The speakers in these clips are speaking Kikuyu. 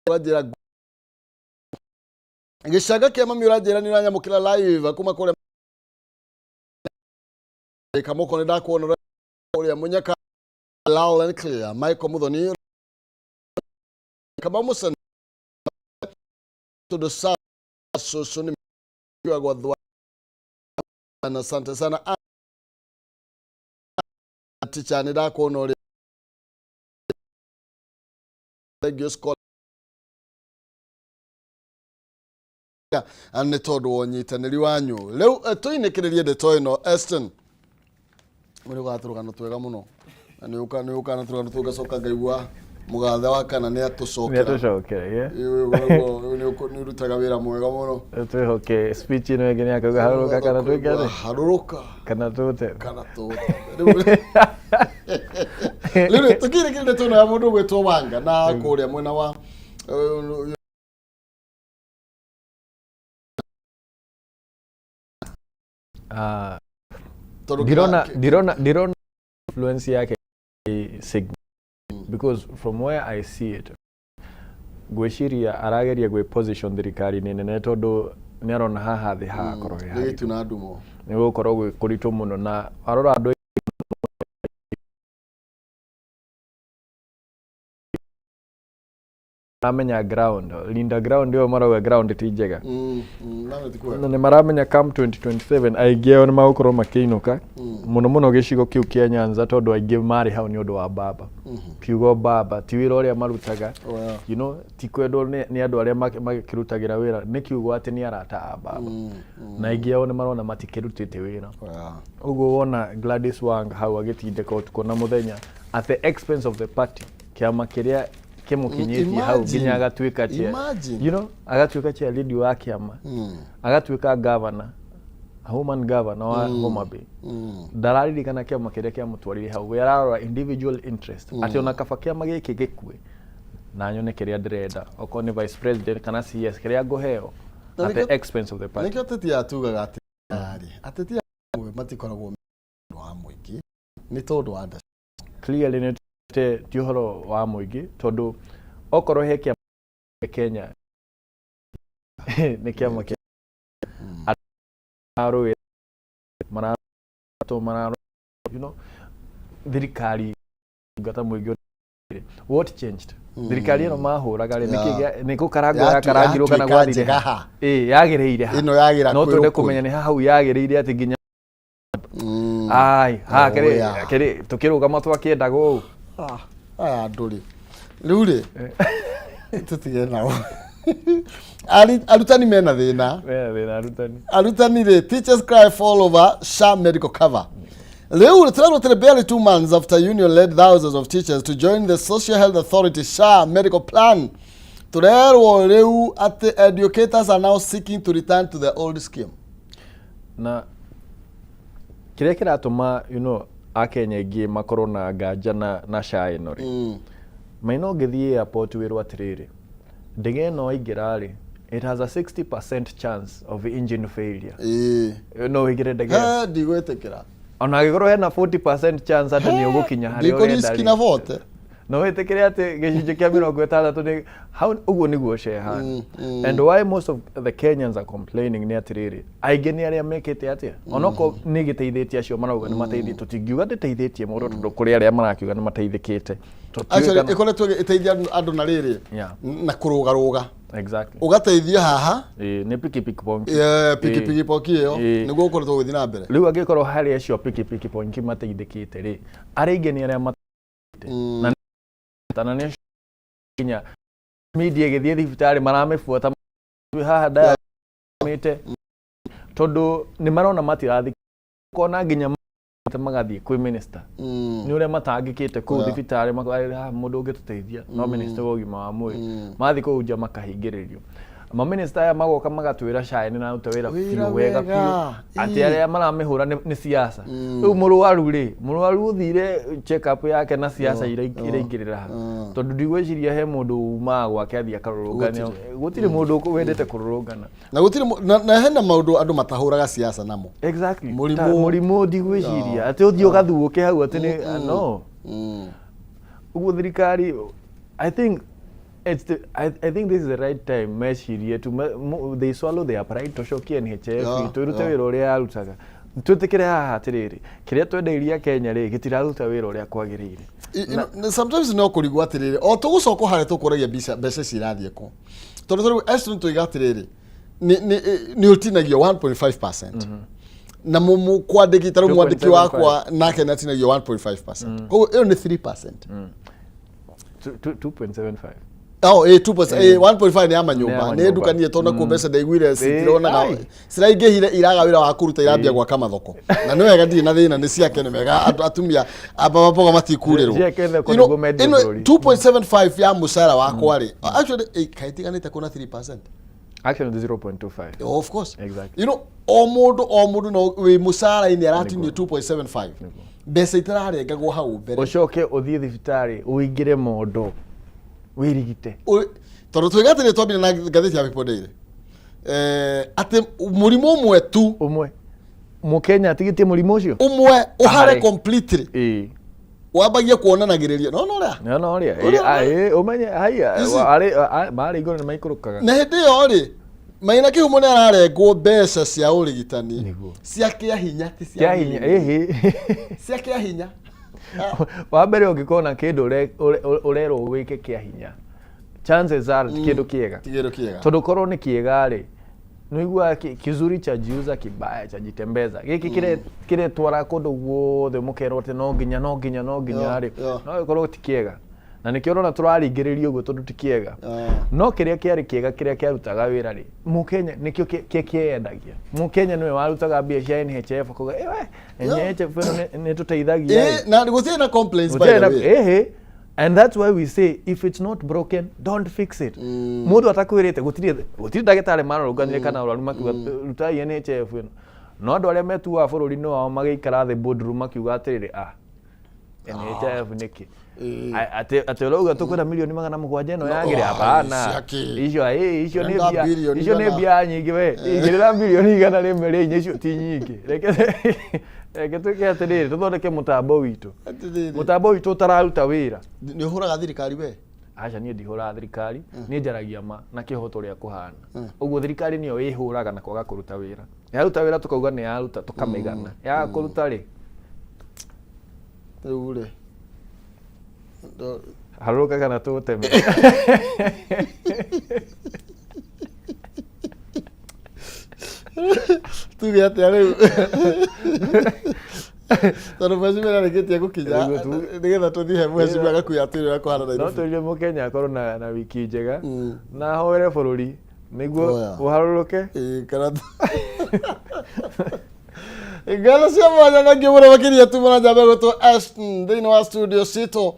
Ũranjĩra gĩcanga kĩa mami, ũranjĩra nĩ ũranyamũkĩra live kuma kũrĩa Kamũko. Nĩ ndakuona ũrĩa mũnyaka, loud and clear. Michael Muthoni Kamau Musani, tondũ sa cũcũ nĩ gwa thwa. Asante sana ticha, nĩ ndakuona ũrĩa. Thank you scholar nĩ tondũ wa ũnyitanĩri wanyu. Rĩu tũinĩkĩrĩrie ndeto ĩno. Eston, nĩ ũgaga tũrũgano twega mũno na nĩ ũkaga na tũrũgano tũu, ngacoka ngaigua mũgathe wa kana nĩ atũcokera. Nĩatũcokera, yeah. Nĩ ũrutaga wĩra mwega mũno. Twĩhoke speech ĩno ĩngĩ nĩ akauga harũrũka kana twĩke atĩa? Harũrũka. Kana tũte. Kana tũte. Rĩu tũkĩrĩkĩrĩria ndeto ĩno ya mũndũ ũgwĩtwo Wanga na kũrĩa mwena wa Ah, tondũ ndirona ndirona influence yake sig because from where I see it, ngwĩciria arageria gwĩ position thirikari-inĩ nene, tondũ nĩ arona haha thĩ hagakorwo he nĩ haritũ. Gĩtu na ndumo. Nĩ gũkorwo gwĩ kũritũ mũno, na warora andũ maramenya ground, linda ground ĩyo marauga ground ti njega. Na ti kwega. Na nĩ maramenya come 2027 aingĩ ao nĩ magũkorwo makĩinũka, mũno mũno gĩcigo kĩu kĩa Nyanza, tondũ aingĩ marĩ hau nĩ ũndũ wa baba, kiugo baba, ti wĩra ũrĩa marutaga. Oh, yeah. Ti kwendwo nĩ andũ arĩa makĩrutagĩra wĩra, nĩ kiugo atĩ nĩ arata a baba, na aingĩ ao nĩ marona matikĩrutĩte wĩra. Oh, yeah. Ũguo wona Gladys Wanga hau agĩtindĩka ũtukũ na mũthenya at the expense of the party, kĩama kĩrĩa kĩmũkinyĩtie hau nginya agatuĩka chair, Imagine. Agatuĩka chair lady wa kĩama, agatuĩka governor, a woman governor wa Homa Bay. Ndararirikana kĩama kĩrĩa kĩamũtwarire hau. We ararora individual interest, atĩ ona kaba kĩama gĩkĩ gĩkue na nyone kĩrĩa ndĩrenda, okorwo nĩ vice president kana CS, kĩrĩa ngũheo Na at the expense of the party. Nĩkĩo ateti aya tugaga atĩ rĩ, ateti amwe matikoragwo ũndũ wa mũingĩ, nĩ tondũ wa nda. Clearly nĩ ti ũhoro wa mũingĩ, tondũ okorwo he kĩama Kenya nĩ kĩama kĩa mararũĩra maratũ mararũ thirikari ngata mũingĩ. What changed? Thirikari ĩno mahũraga rĩ, nĩkĩ nĩ gũkarangwo yakarangirwo kana Yatuĩka gwathire njega ha? Ha. Ĩ yagĩrĩire ha? Ĩno yagĩra No twende kwĩrwo. Kũmenya nĩ ha hau yagĩrĩire, atĩ nginya ai ha Oh, kĩrĩ yeah. kĩrĩ tũkĩrũgama twakĩendaga ũũ. Ah, aya andũ rĩ, rĩu rĩ, tũtige nao. Arutani mena thĩna. Mena thĩna arutani. Arutani rĩ, teachers cry fall over SHA medical cover. Rĩu tũrerwo atĩrĩ, barely 2 months after union led thousands of teachers to join the Social Health Authority SHA medical plan, tũrerwo rĩu atĩ educators are now seeking to return to the old scheme. Na kĩrĩa kĩratũma akenya aingĩ makorwo na nganja na SHA ĩno rĩ, maina ũngĩthiĩ airport wĩrwo atĩrĩrĩ, ndege ĩno waingĩra rĩ, it has a 60% chance of engine failure, no ũingĩre ndege ĩyo? He, ndigwĩtĩkĩra. Ona angĩkorwo hena 40% chance atĩ nĩ ũgũkinya harĩa ũrenda Ndikũriski rĩ, na vote. No wĩtĩkĩre atĩ gĩcunjĩ kĩa 60 nĩ hau ũguo nĩguo SHA ĩhana? And why most of the Kenyans are complaining nĩ atĩrĩrĩ, aingĩ nĩ arĩa mekĩte atĩa, onokorwo nĩ gĩteithĩtie acio marauga nĩ mateithĩtie, tũtingiuga ndĩteithĩtie mũndũ, tondũ kũrĩ arĩa marakiuga nĩ mateithĩkĩte. Tũtiũĩ Actually, ĩkoretwo ĩgĩteithia andũ na rĩrĩ na kũrũgarũga. Ũgateithia haha. Ĩĩ, nĩ pikipiki ponki. Pikipiki poki ĩyo nĩguo ũkoretwo ũgĩthiĩ na mbere. Rĩu angĩkorwo harĩ acio pikipiki ponki mateithĩkĩte rĩ, arĩa aingĩ nĩ arĩa na na nĩ nginya media ĩgĩthiĩ thibitarĩ maramĩbuata twĩ haha ndayamĩte, tondũ nĩ marona matirathi kona nginya magathiĩ kwĩ minister nĩ ũrĩa matangĩkĩte kũu thibitarĩ, makarĩra haha mũndũ ũngĩtũteithia no minister wa ũgima wa mwĩrĩ. Mathiĩ kũu nja makahingĩrĩrio. Maminista aya magoka magatwĩra SHA nĩ raruta wĩra Wĩra biũ wega biũ, wega. Atĩ arĩa maramĩhũra nĩ siasa. Rĩu mũrwaru rĩ, mũrwaru ũthire check up yake na siasa iraingĩrĩra ha? Tondũ ndigwĩciria he mũndũ umaga gwake athiĩ akarũrũngane. Gũtirĩ mũndũ wendete kũrũrũngana. Na gũtirĩ na hena maũndũ andũ matahũraga siasa namo. Exactly. Mũrimũ- Mũrimũ ndigwĩciria atĩ ũthiĩ ũgathuũke hau atĩ nĩ no ũguo thirikari. I think It's the, I think this is the right time mecirie tu they swallow their pride, tucokie NHIF itũ ĩrute wĩra ũrĩa yarutaga, twĩtĩkĩre haha atĩrĩrĩ, kĩrĩa twendeirie Kenya rĩ, gĩtiraruta wĩra ũrĩa kwagĩrĩire. Sometimes no kũrigwo atĩrĩrĩ, o tũgũcoka harĩa tũkũragia mbeca ici irathiĩ kũ, tondũ tarĩu Eston tũiga atĩrĩrĩ, nĩ ũtinagio 1.5% na kwandĩki tarĩu mwandĩki 2.75. Wakwa nake nĩ atinagio 1.5%, koguo ĩyo nĩ 3%. 2.75. Oh, 2%, 1.5 nĩ ya manyũmba. Nĩ ya Nĩ manyũmba. ndukanie, tondũ nakuo mbeca ndaiguire citironaga. Ai. Ciraingĩhire, iraga wĩra wa kũruta, irambia gwaka mathoko, na nĩ wega, ndirĩ na thĩna, nĩ ciake, nĩ mega andũ atumia amba mboga matikurĩrwo. Ciake thoko You know, nĩguo mendie ĩno bũrũri. 2.75 ya mũcara wakwa rĩ, actually kaitiganĩte kuna 3%. Actually 0.25. Oh, of course. Exactly. O mũndũ, o mũndũ no wĩ mũcara-inĩ aratinio 2.75, mbeca itararengagwo hau mbere. Ũcoke ũthiĩ thibitarĩ, ũingĩre mondo, wĩrigite. Tondũ twiga atĩrĩ, twambire na ngathĩti ya People Daily, atĩ mũrimũ ũmwe tu. Ũmwe mũkenya atigĩtie mũrimũ ũcio. Ũmwe ũhare Ahare. Completely. Wambagia kuonanagĩrĩria no no ũrĩa No no ũrĩa. Ũrĩa- Ũmenye haiya. You see? Marĩ igũrũ nĩ maikũrũkaga. Na hĩndĩ ĩyo rĩ, Maina Kĩhumo nĩ ararengwo mbeca cia ũrigitani. Nĩguo. Cia kĩa hinya, ti cia Kĩa hinya. mwĩrĩ. Ĩhĩ. Cia kĩa hinya. Wa mbere, ũngĩkorwo na kĩndũ ũrerwo wĩke kĩa hinya, chances are ti kĩndũ kĩega. Ti kĩndũ kĩega. Tondũ korwo nĩ kĩega rĩ, nĩiguaga kizuri cha jiuza, kibaya cha jitembeza. Gĩkĩ kĩretwara kũndũ guothe, mũkerwo atĩ no nginya, no nginya, no nginya rĩ, no gĩkorwo ti kĩega, na nĩkĩo ũrona tũraringĩrĩrio ũguo, tondũ ti kĩega. No kĩrĩa kĩarĩ kĩega, kĩrĩa kĩarutaga wĩra rĩ, mũkenya nĩkĩo kĩendagia. Mũkenya nĩwe warutaga mbia cia NHIF, akauga, "Ewe, NHIF ĩno nĩ tũteithagia ĩ." Na gũtirĩ na complaints, by Gũtirĩ the na- way. Ĩhĩ. And that's why we say, if it's not broken, don't fix it. Mũndũ atakwĩrĩte, gũtirĩ gũtirĩ ndagĩtarĩ mararũnganire kana arwaru makiuga rutai NHIF ĩno. No andũ arĩa metuaga bũrũri-inĩ wao magĩikara thĩ boardroom makiuga atĩrĩrĩ, ah, NHIF nĩkĩ? Atĩ ũrauga tũkwenda milioni 700 ĩno yagĩrĩ? Ah, Hapana. ciake. Icio icio nĩ Ũrenda mbia bilioni icio nĩ igana. mbia nyingĩ we. Igĩrĩra milioni 104, icio ti nyingĩ. Reke twĩke atĩrĩrĩ, tũthondeke mũtambo witũ. Atĩrĩrĩ. Mũtambo witũ ũtararuta wĩra. Nĩ ũhũraga thirikari we? Aca, niĩ ndihũraga thirikari, niĩ njaragia ma na kĩhoto ũrĩa kũhana. Ũguo thirikari nĩyo ĩhũraga na kwaga kũruta wĩra. Yaruta wĩra, tũkauga nĩ yaruta, tũkamĩgana. Yaga kũruta rĩ, Rĩu rĩ, harũrũka kana tũteme. Tuge atĩa rĩu, tondũ mheshimiwa nĩarĩkĩtie gũkinya? Nĩguo Nĩgetha tũthiĩ he mheshimiwa gakuya atĩrĩ ũrĩa kũhana no Nairobi. Tũrire mũkenya akorwo na wiki njega na ahoere bũrũri nĩguo Oya. ũharũrũke. Ĩĩ, kana ngatho cia mwanya, thengio mũno makĩria. Tuma na njamba ĩgwĩtwo Ashton thĩinĩ wa studio citũ,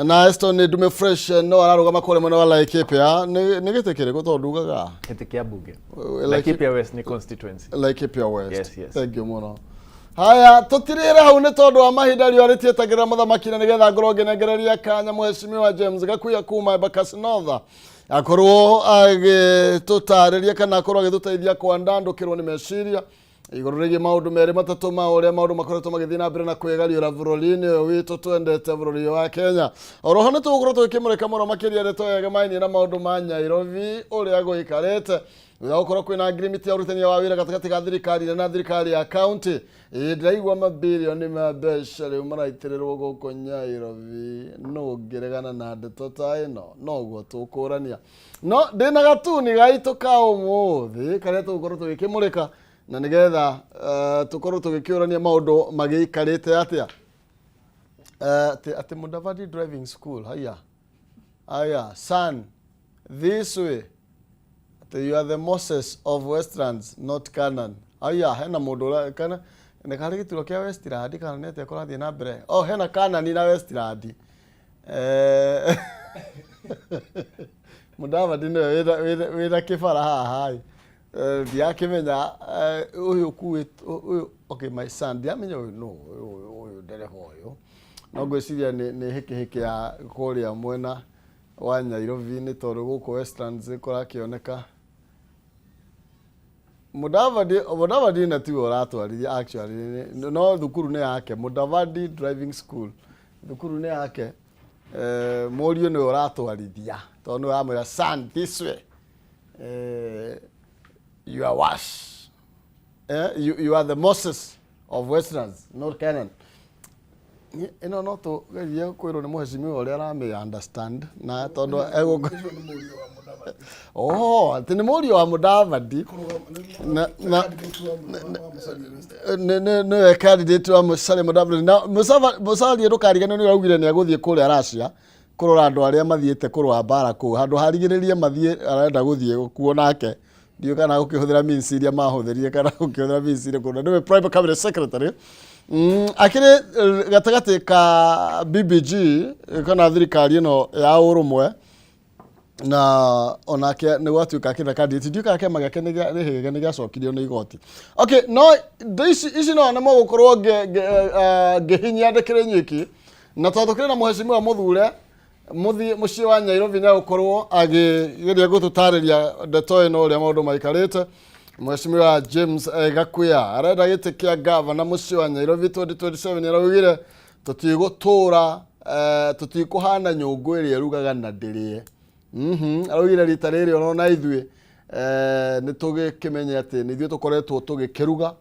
na Ashton nĩ ndume fresh, no ararũgama kũrĩa mwena wa Laikipia. Nĩ gĩtĩ kĩrĩkũ, tondũ ndugaga? Gĩtĩ kĩa mbunge. Laikipia Laikipia West nĩ constituency. Laikipia West. Yes. Thank you mũno. Haya, tũtirĩre hau nĩ tondũ wa mahinda, riũa rĩtietagĩrĩra mũthamaki, na nĩgetha ngorwo ngĩnengereria kanya mheshimiwa James Gakuya kuma Embakasi North akorwo agĩtũtarĩria kana akorwo agĩtũteithia kwandandũkĩrwo nĩ meciria igũrũ rĩgiĩ maũndũ merĩ matatũ ma ũrĩa maũndũ makoretwo magĩthiĩ na mbere na kwĩgariũra bũrũri-inĩ ũyũ witũ twendete, bũrũri ũyũ wa Kenya. Oroho nĩ tũgũkorwo tũgĩkĩmũrĩka mũno makĩria ndeto yegemainie na maũndũ ma Nyairobi, ũrĩa gũikarĩte thutha wa gũkorwo kwĩna ngirimiti ya ũrutania wa wĩra gatagatĩ ga thirikari na thirikari ya kaunti. Ĩĩ, ndĩraigua mabirioni ma mbeca rĩu maraitĩrĩrwo gũkũ Nyairobi. Nũ ũngĩregana na ndeto ta ĩno? Noguo tũkũrania, no ndĩna gatuni gaitũ ka ũmũthĩ karĩa tũgũkorwo tũgĩkĩmũrĩka na nĩgetha tũkorwo tũgĩkĩũrania maũndũ magĩikarĩte atĩa. Atĩ Mudavadi Driving School, haya haya, son, this way. Atĩ you are the Moses of Westlands, not Canaan. Aya, hena mũndũ ũra kana nĩ karĩ gĩturwa kĩa Westland kana nĩ atĩa kũrathiĩ na mbere? Oh, hena Canaan na Westland. Mudavadi nĩwe wĩna kĩbara haha ĩ. Ndirakĩmenya ũyũ ũkuĩtwo ũyũ. Okay, my son, ndiramenya ũyũ nũ, ũyũ ndereba ũyũ, no ngwĩciria nĩ hĩkĩhĩkĩ ya kũrĩa mwena wa Nairobi, nĩ tondũ gũkũ Westlands kũrakĩoneka Mudavadi. Mudavadi na tiwe ũratwarithia actually, no thukuru nĩ yake, Mudavadi Driving School, thukuru nĩ yake. Mũriũ nĩwe ũratwarithia. Tondũ nĩwe amwĩra son this way, you are worse, you are the Moses of Westlands, not Canaan. Ĩno no tũgerie kwĩrwo nĩ mũhecimiwa ũrĩa aramĩ understand na tondũ egũkũ. Ũcio nĩ mũriũ wa Mũdavadi. Oh, atĩ nĩ mũriũ wa Mũdavadi. Na Candidate wa Musalia West. Nĩwe candidate wa Musalia Mudavadi na Musalia ndũkariganĩrwo nĩ araugire nĩ agũthiĩ kũrĩa Russia kũrora andũ arĩa mathiĩte kũrũa mbara kũu handũ harigĩrĩrie mathiĩ arenda gũthiĩ kuo nake ndiũĩ kana gũkĩhũthĩra means iria mahũthĩrire kana gũkĩhũthĩra means irĩkũ na nĩwe prime cabinet secretary. Akĩrĩ gatagatĩ ka BBG kana thirikari ĩno ya ũrũmwe na onake nĩ gwatuĩka akĩna candidate ndiũĩ kana kĩama gĩake nĩ gĩacokirio nĩ igoti. Okay, no ici no nĩmo gũkorwo ngĩhinyia ndĩkĩrĩ nyiki na tondũ tũkĩrĩ na mũhecimiwa mũthure mũthiĩ mũciĩ wa Nairobi nĩ agũkorwo akĩgeria gũtũtarĩria ndeto ĩno ũrĩa maũndũ maikarĩte. Mheshimiwa James Gakuya arenda gĩtĩ kĩa gavana mũciĩ wa Nairobi 2027. Araugire tũtigũtũra tũtikũhana nyũngũ ĩrĩa ĩrugaga na ndĩrĩe. Araugire rita rĩrĩ ona ithuĩ nĩ tũgĩkĩmenye atĩ nĩ ithuĩ tũkoretwo tũgĩkĩruga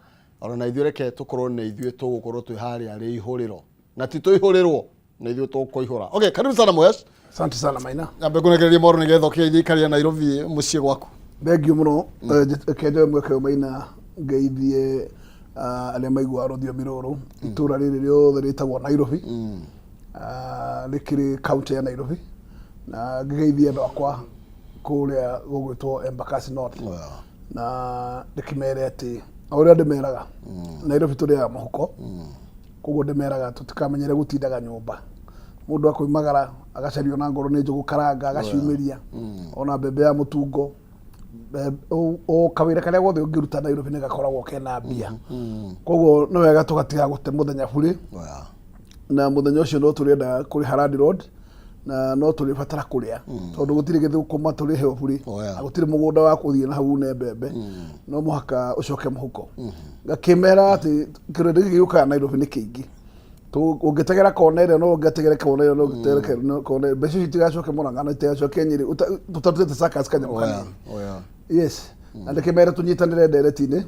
ona na ithuĩ reke tũkorwo nĩ ithuĩ tũgũkorwo twĩ harĩa rĩihũrĩro na ti tũihũrĩrwo nĩ ithuĩ tũkũihũra. Okay, karibu sana Mhesh. Asante sana Maina. Nyambe ngũnekererie moro nĩgetha ũkĩgeithie ikaria Nairobi mũciĩ gwaku. Thengiũ mũno. Reke njoe mweke ũyũ Maina ngeithie arĩa maiguaga rũthiomi rũrũ itũra rĩrĩ rĩothe rĩtagwo Nairobi. Rĩkĩrĩ kaunti ya Nairobi na ngĩgeithie andũ akwa kũrĩa gũgwĩtwo Embakasi North na ndĩkĩmere atĩ o ũrĩa ndĩmeraga Nairobi tũrĩaga mũhuko koguo ndĩmeraga tũtikamenyere gũtindaga nyũmba mũndũ akoimagara agacario na ngoro nĩ njũgũ karanga agaciumĩria ona mbembe ya mũtungo o kawĩra karĩa gothe ũngĩruta Nairobi nĩ gakoragwo kena mbia koguo nĩ wega tũgatiga gũte mũthenya burĩ na mũthenya ũcio no tũrĩenda kũrĩha landlord na no tũrĩbatara kũrĩa tondũ gũtirĩ gĩthũkũma tũrĩhe burĩ na gũtirĩ mũgũnda wa kũthiĩ na hau une mbembe no mũhaka ũcoke mũhuko. Ngakĩmera atĩ kĩrĩa gĩkĩ gĩũkaga Nairobi nĩ kĩingĩ ũngĩtegera kona ĩrĩa no ũngĩtegere kona ĩrĩa no ũngĩtegere kona ĩrĩa mbeca icio itigacoke Murang'a na itigacoke Nyĩrĩ tũtarutĩte circus kanyamũ kanini. Yes, na ndĩkĩmere tũnyitanĩre ndereti-inĩ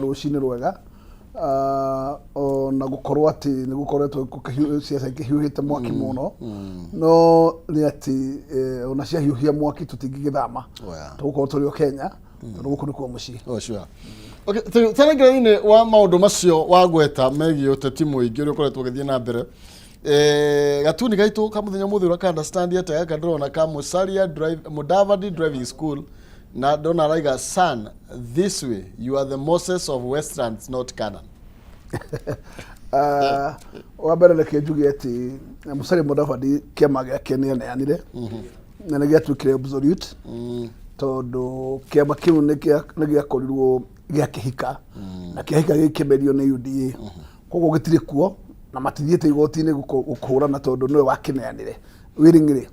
rũcinĩ rwega ona gũkorwo atĩ nĩ gũkoretwo ciaca ikĩhiũhĩte mwaki mũno no nĩ atĩ ona ciahiũhia mwaki tũtingĩgĩthama tũgũkorwo tũrĩ o Kenya tondũ gũkũ nĩkuo mũciĩ. Oh, sure. Okay, tũrengere-inĩ wa maũndũ macio wagweta megiĩ ũteti mũingĩ ũrĩa ũkoretwo ũgĩthiĩ na mbere gatuni gaitũ ka mũthenya mũthĩ ũrĩa ka understand atĩa gaka ndĩrona ka Musalia Drive, Mudavadi Driving School na ndona araiga son this way, you are the Moses of Westlands, not Canaan. Wa mbere reke njuge atĩ Musalia Mudavadi kĩama gĩake nĩ aneanire na nĩ gĩatuĩkire absolute tondũ kĩama kĩu nĩ gĩakorirwo gĩakĩhika na kĩahika gĩkĩmerio nĩ UDA koguo gĩtirĩ kuo na matithiĩte igoti-inĩ gũkũrana tondũ nĩwe wakĩneanire willingly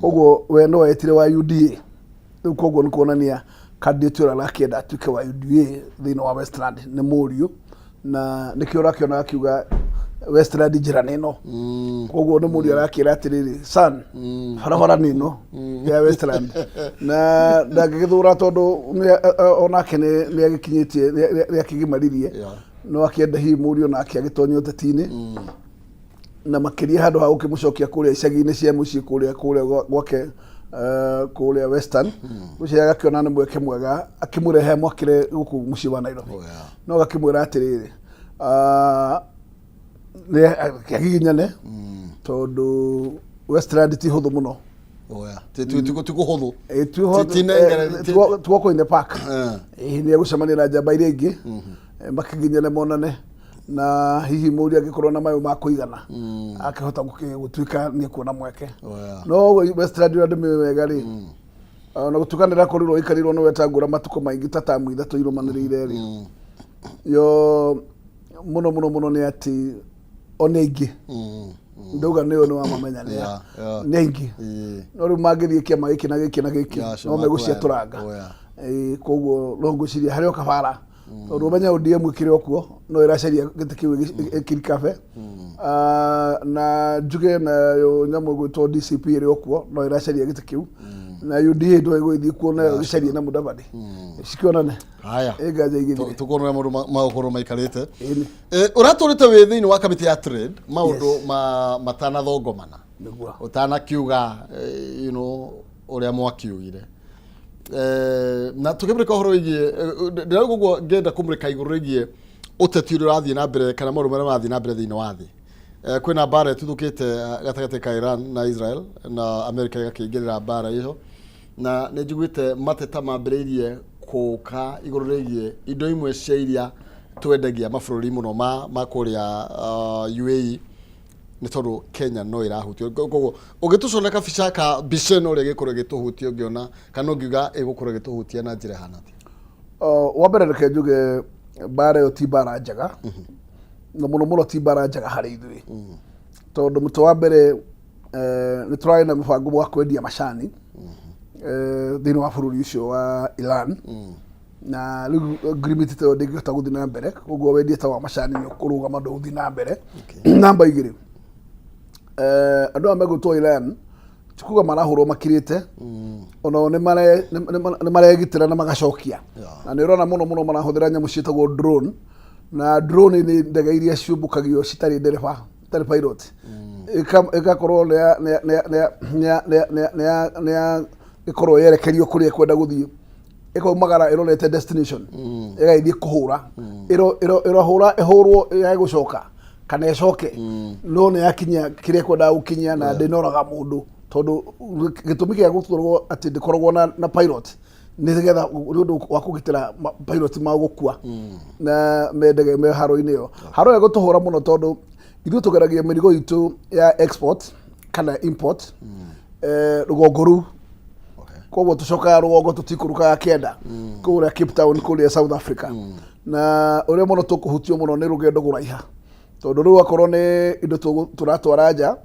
koguo we no etire wa UDA rĩu koguo nĩ kuonania candidate ũrĩa arakĩenda atuĩke wa UDA thĩinĩ wa Westland nĩ mũriũ na nĩkĩo ũrakĩona akiuga Westland njĩra nĩ ĩno koguo nĩ mũriũ arakĩra atĩrĩrĩ son barabara nĩ ĩno ya Westland na ndangĩgĩthũra tondũ onake nĩ agĩkinyĩtie nĩ akĩgimaririe no akĩenda hihi mũriũ nake agĩtonye ũteti-inĩ na makĩria handũ ha gũkĩmũcokia kũrĩa icagi-inĩ cia mũciĩ kũrĩa gwake kũrĩa Western ũcio agakĩona nĩ mweke mwega akĩmũrehe mwakĩre gũkũ mũciĩ wa Nairobi. No agakĩmwĩra atĩrĩrĩ nĩ agiginyane tondũ Westland ti hũthũ mũno. Oh, yeah. Ti kũhũthũ. Ti hũthũ, Ti nengere- ti walk in the park. Nĩ egũcemania na njamba iria ingĩ makĩginyane monane na hihi mũriũ angĩkorwo na mayũ ma kũigana akĩhota gũtuĩka nĩ ekuona mweke. No Westland ũrĩa ndĩmĩũĩ wega rĩ ona gũtuĩka nĩ ĩrakorirwo ĩikarirwo nĩ Wetangũra matukũ maingĩ ta tamu ithatũ irũmanĩrĩire rĩ yo mũno mũno mũno nĩ atĩ one aingĩ ndauga nĩyo nĩ wamamenya nĩ nĩ aingĩ no rĩu mangĩthiĩ kĩama gĩkĩ na gĩkĩ na gĩkĩ Yeah, no megũciatũranga. Oh, yeah. Koguo no ngwĩciria harĩ o kabara. Tondũ ũmenye ODM ĩkĩrĩ o kuo no ĩracaria gĩtĩ kĩu ĩkirikabe. Na njuge nayo nyamũ ĩgwĩtwo DCP ĩrĩ o kuo no ĩracaria gĩtĩ kĩu, na UDA ndå ĩgũgĩthiĩ kuo nayo ĩgĩcarie na Mudavadi cikĩonane. Haya. Ĩ nganja igĩthire. Tukuona ũrĩa maũndũ magũkorwo maikarĩte. Ĩni. Ũratũrĩte wĩ thĩinĩ wa kamĩtĩ ya trade maũndũ Yes. ma matanathongomana. Nĩguo. Ũtanakiuga ũrĩa mwakiugire. Na tũkĩmũrĩka ũhoro wĩgiĩ ndĩrauga ũguo, ngĩenda kũmũrĩka igũrũ rĩgiĩ ũteti ũrĩa ũrathiĩ na mbere kana maũndũ marĩa marathiĩ na mbere thĩinĩ wa thĩ. Kwĩna mbara ĩtuthũkĩte gatagatĩ ka Iran na Israel, na America ĩgakĩingĩrĩra mbara ĩyo, na nĩ njiguĩte mateta mambĩrĩirie kũka igũrũ rĩgiĩ indo imwe cia iria twendagia mabũrũri mũno ma kũrĩa UAE, nĩ tondũ Kenya no ĩrahutio. Koguo ũgĩtũcora kabica ka mbica ĩno ũrĩa ĩgĩkorwo ĩgĩtũhutia, ũngĩona kana ũngiuga ĩgũkorwo ĩgĩtũhutia na njĩra ĩhana atĩa? Wa mbere reke njuge mbara ĩyo ti mbara njega, na mũno mũno ti mbara njega harĩ ithuĩ, tondũ mũtĩ wa mbere nĩ tũrarĩ na mũbango wa kwendia macani thĩinĩ wa bũrũri ũcio wa Iran, na rĩu agreement ta ĩyo ndĩngĩhota gũthiĩ na mbere. Koguo wendia ta wa macani nĩ ũkũrũgama, ndũgũthiĩ na mbere. Namba 2, andũ aya megwĩtwo Iran ti kuga marahũrwo makirĩte, onao nĩ maregitĩra na magacokia. Na nĩ ũrona mũno mũno marahũthĩra nyamũ ciĩtagwo drone, na drone nĩ ndege iria ciũmbũkagio citarĩ ndereba, itarĩ pilot. Ĩgakorwo nĩ ya ĩkorwo yerekerio kũrĩa ĩkwenda gũthiĩ, ĩkaumagara ĩrorete destination, ĩgagĩthiĩ kũhũra. Ĩrahũra, ĩhũrwo, ĩgage gũcoka kana ĩcoke, no nĩ yakinya kĩrĩa ĩkwendaga gũkinyia na ndĩnoraga mũndũ, tondũ gĩtũmi kĩa gũkorwo atĩ ndĩkoragwo na pilot nĩ getha nĩ ũndũ wa kũgitĩra pilot mao gũkua na me ndege me haro-inĩ ĩyo. Haro ĩyo ĩgũtũhũra mũno tondũ ithuĩ tũgeragia mĩrigo itũ ya export kana import rũgongo rũu. Koguo tũcokaga rũgongo, tũtikũrũkaga kĩanda kũrĩa Cape Town, kũrĩa South Africa. Na ũrĩa mũno tũkũhutio mũno nĩ rũgendo kũraiha, tondũ rĩu akorwo nĩ indo tũratwara nja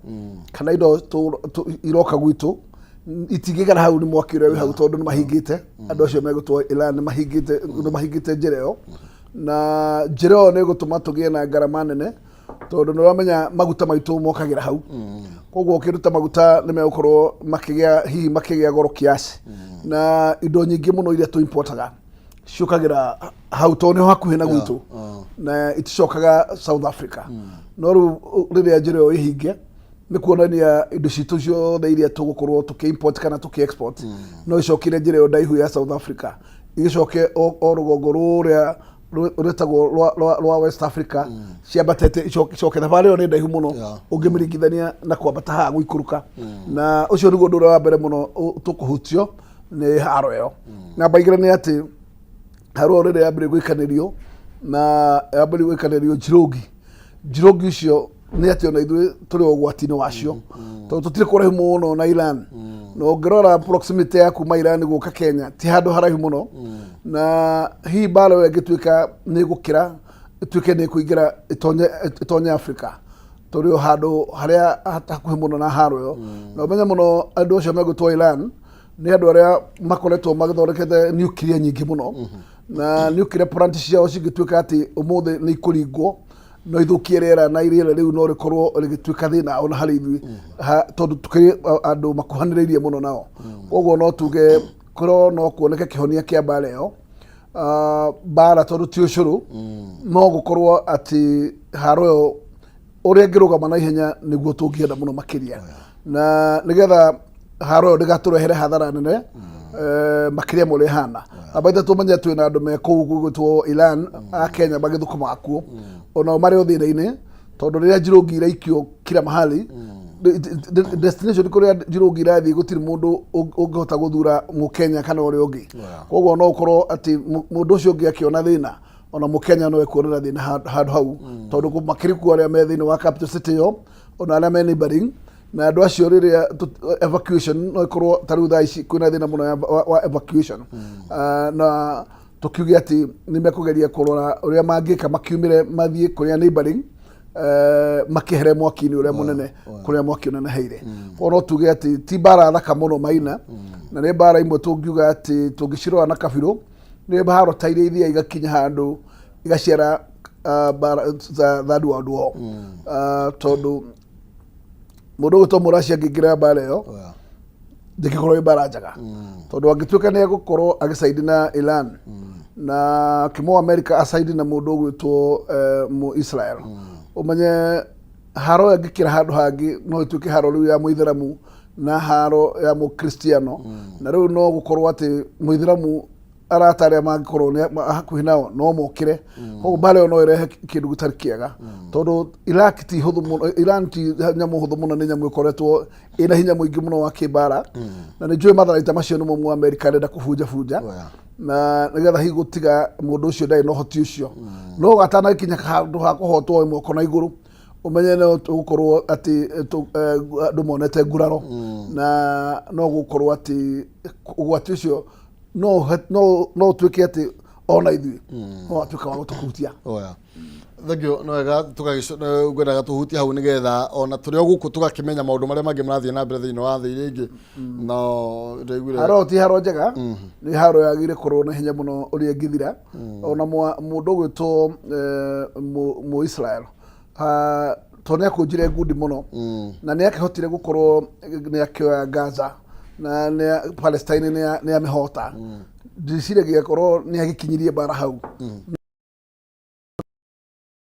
kana indo iroka gwitũ, itingĩgera hau nĩ mwaki ũrĩa wĩ hau, tondũ nĩ mahingĩte. Andũ acio megũtwo Iran nĩ mahingĩte njĩra ĩyo, na njĩra ĩyo nĩ ĩgũtũma tũgĩe na ngarama nene, tondũ nĩ ũramenya maguta maitũ mokagĩra hau. Koguo ũkĩruta maguta nĩ megũkorwo makĩgĩa hihi makĩgĩa goro kiasi, na indo nyingĩ mũno iria tũ importaga ciũkagĩra hau tondũ nĩho hakuhĩ na gwitũ na iticokaga South Africa. No rĩu rĩrĩa njĩra ĩyo ĩhinge, nĩ kuonania indo citũ ciothe iria tũgũkorwo tũkĩ-import kana tũkĩ-export no icokire njĩra ĩyo ndaihu ya South Africa, igĩcoke o rũgongo rũrĩa rwĩtagwo rwa West Africa ciambatĩte, icoke. Thabarĩ ĩyo nĩ ndaihu mũno ũngĩmĩringithania na kwambata haha gũikũrũka. Na ũcio nĩguo ũndũ ũrĩa wa mbere mũno tũkũhutio nĩ haro ĩyo. Namba 2 nĩ atĩ haro ĩyo rĩrĩa yambĩrĩria gũikanĩrio na yambĩrĩria gũikanĩrio njirũngi ũcio, nĩ atĩ ona ithuĩ tũrĩ o ũgwati-inĩ wacio, tondũ tũtirĩ kũraihu mũno na Iran, na ũngĩrora proximity ya kuma Iran gũka Kenya ti handũ haraihu mũno. Na hihi mbara ĩyo ĩngĩtuĩka nĩ ĩgũkĩra, ĩtuĩke nĩ ĩkũingĩra ĩtonye Africa, tũrĩ o handũ harĩa hakuhĩ mũno na haro ĩyo. Na ũmenye mũno andũ acio megũtwo Iran nĩ andũ arĩa makoretwo magĩthondekete nuclear nyingĩ mũno, na nuclear plant ciao cingĩtuĩka atĩ ũmũthĩ nĩ ikũringwo, no ithũkie rĩera, na rĩera rĩu no rĩkorwo rĩgĩtuĩka thĩna ona harĩ ithuĩ, tondũ tũkĩrĩ andũ makuhanĩrĩirie mũno nao. Koguo no tuge korwo no kuoneke kĩhonia kĩa mbara ĩyo, mbara tondũ ti ũcũrũ, no gũkorwo atĩ haro ĩyo ũrĩa ĩngĩrũgama na ihenya nĩguo tũngĩenda mũno makĩria, na nĩgetha haro ĩyo ndĩgatũrehere hathara nene makĩria ma ũrĩa ĩhana. Namba 3, menye twĩna andũ me kũu gũgwĩtwo Iran a Kenya magĩthũkũmaga kuo, onao marĩ o thĩna-inĩ, tondũ rĩrĩa njirũngi iraikio kila mahali, destination kũrĩa njirũngi irathiĩ gũtirĩ mũndũ ũngĩhota gũthura mũkenya kana ũrĩa ũngĩ. Koguo no ũkorwo atĩ mũndũ ũcio ũngĩ akĩona thĩna, ona mũkenya no ekuonera thĩna handũ hau, tondũ makĩrĩ kuo arĩa me thĩinĩ wa capital city ĩyo, ona arĩa me neighboring, na andũ acio rĩrĩa evacuation no ĩkorwo ta rĩu thaa ici kwĩna thĩna mũno wa evacuation. Na tũkiuge atĩ nĩ mekũgeria kũrora ũrĩa mangĩka makiumĩre mathiĩ kũrĩa neighboring, makĩhere mwaki-inĩ ũrĩa mũnene, kũrĩa mwaki ũneneheire. Koguo no tuge atĩ ti mbara thaka mũno maina, na nĩ mbara imwe tũngiuga atĩ tũngĩcirora na kabirũ. Nĩ haro ta iria ithiaga igakinya handũ igaciara mbara third world war. Tondũ mũndũ ũgwĩtwo Mũracia angĩingĩra mbara ĩyo, ndĩngĩkorwo ĩ mbara njega, tondũ angĩtuĩka nĩ egũkorwo agĩcaidi na Iran na kĩmũ America acaidi na mũndũ ũgwĩtwo mũ Israel, ũmenye haro ĩyo ĩngĩkĩra handũ hangĩ no ĩtuĩke haro rĩu ya mũithĩramu na haro ya mũkristiano, na rĩu no gũkorwo atĩ mũithĩramu arata arĩa mangĩkorwo nĩ hakuhĩ nao no mokĩre. Koguo mbara ĩyo no ĩrehe kĩndũ gĩtarĩ kĩega, tondũ Iraq ti hũthũ mũno, Iran ti nyamũ hũthũ mũno, nĩ nyamũ ĩkoretwo ĩna hinya mũingĩ mũno wa kĩmbara, na nĩ njũĩ matharaita macio nĩmo mũ Amerika arenda kũbunja bunja na nĩgetha hihi gũtiga mũndũ ũcio ndarĩ na ũhoti ũcio. No gatanakinya handũ ha kũhotwo moko na igũrũ, ũmenye no gũkorwo atĩ andũ monete nguraro, na no gũkorwo atĩ ũgwati ũcio no ũtuĩke atĩ ona ithuĩ no watuĩka wa gũtũhutia. Oya, thengio. No wega ngwendaga tũhutie hau nĩgetha ona tũrĩ o gũkũ tũgakĩmenya maũndũ marĩa mangĩ marathiĩ na mbere thĩinĩ wa thĩ iria ingĩ, no ndaiguire. Haro ti haro njega, nĩ haro yagĩrĩire korwo na hinya mũno ũrĩa ĩngĩthira. Ona mũndũ ũgwĩtwo mũ Israel tondũ nĩ akũnjire ngundi mũno na nĩ akĩhotire gũkorwo nĩ akĩoya Gaza na nĩ Palestine nĩ amĩhota, ndiciragia korwo nĩ agĩkinyirie mbara hau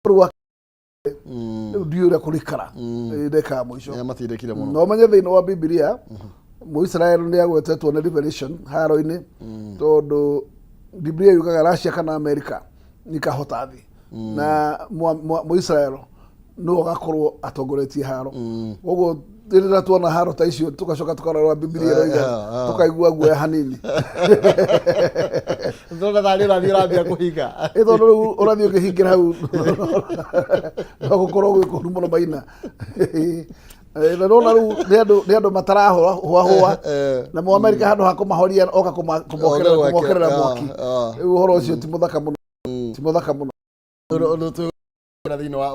rĩu. Rĩu ndiũĩ ũrĩa kũrikara ndeka ya mũico. Nĩ amatindĩkire mũno. No menye thĩinĩ wa Bibilia Mũisraeli nĩ agwetetwo nĩ Revelation haro-inĩ, tondũ Bibilia yugaga Russia kana America nikahota thĩ na Mũisraeli nĩwe ũgakorwo atongoretie haro. Koguo rĩrĩa tuona haro ta icio tũgacoka tũkarora Bibilia ĩroiga, tũkaigua guoya hanini. Ndona tarĩ ũrathiĩ ũrambia kũhinga. Ĩ tondũ rĩu ũrathiĩ ũkĩhingĩra hau no gũkorwo gwĩ kũru mũno maina. Na nona rĩu nĩ andũ matarahũahũa na mo Amerika handũ ha kũmahoria oka kũmokerera Oka kũmokerera mwaki. Rĩu ũhoro ũcio ti mũthaka mũno, ti mũthaka mũno. Ũndũ twĩra thĩinĩ wa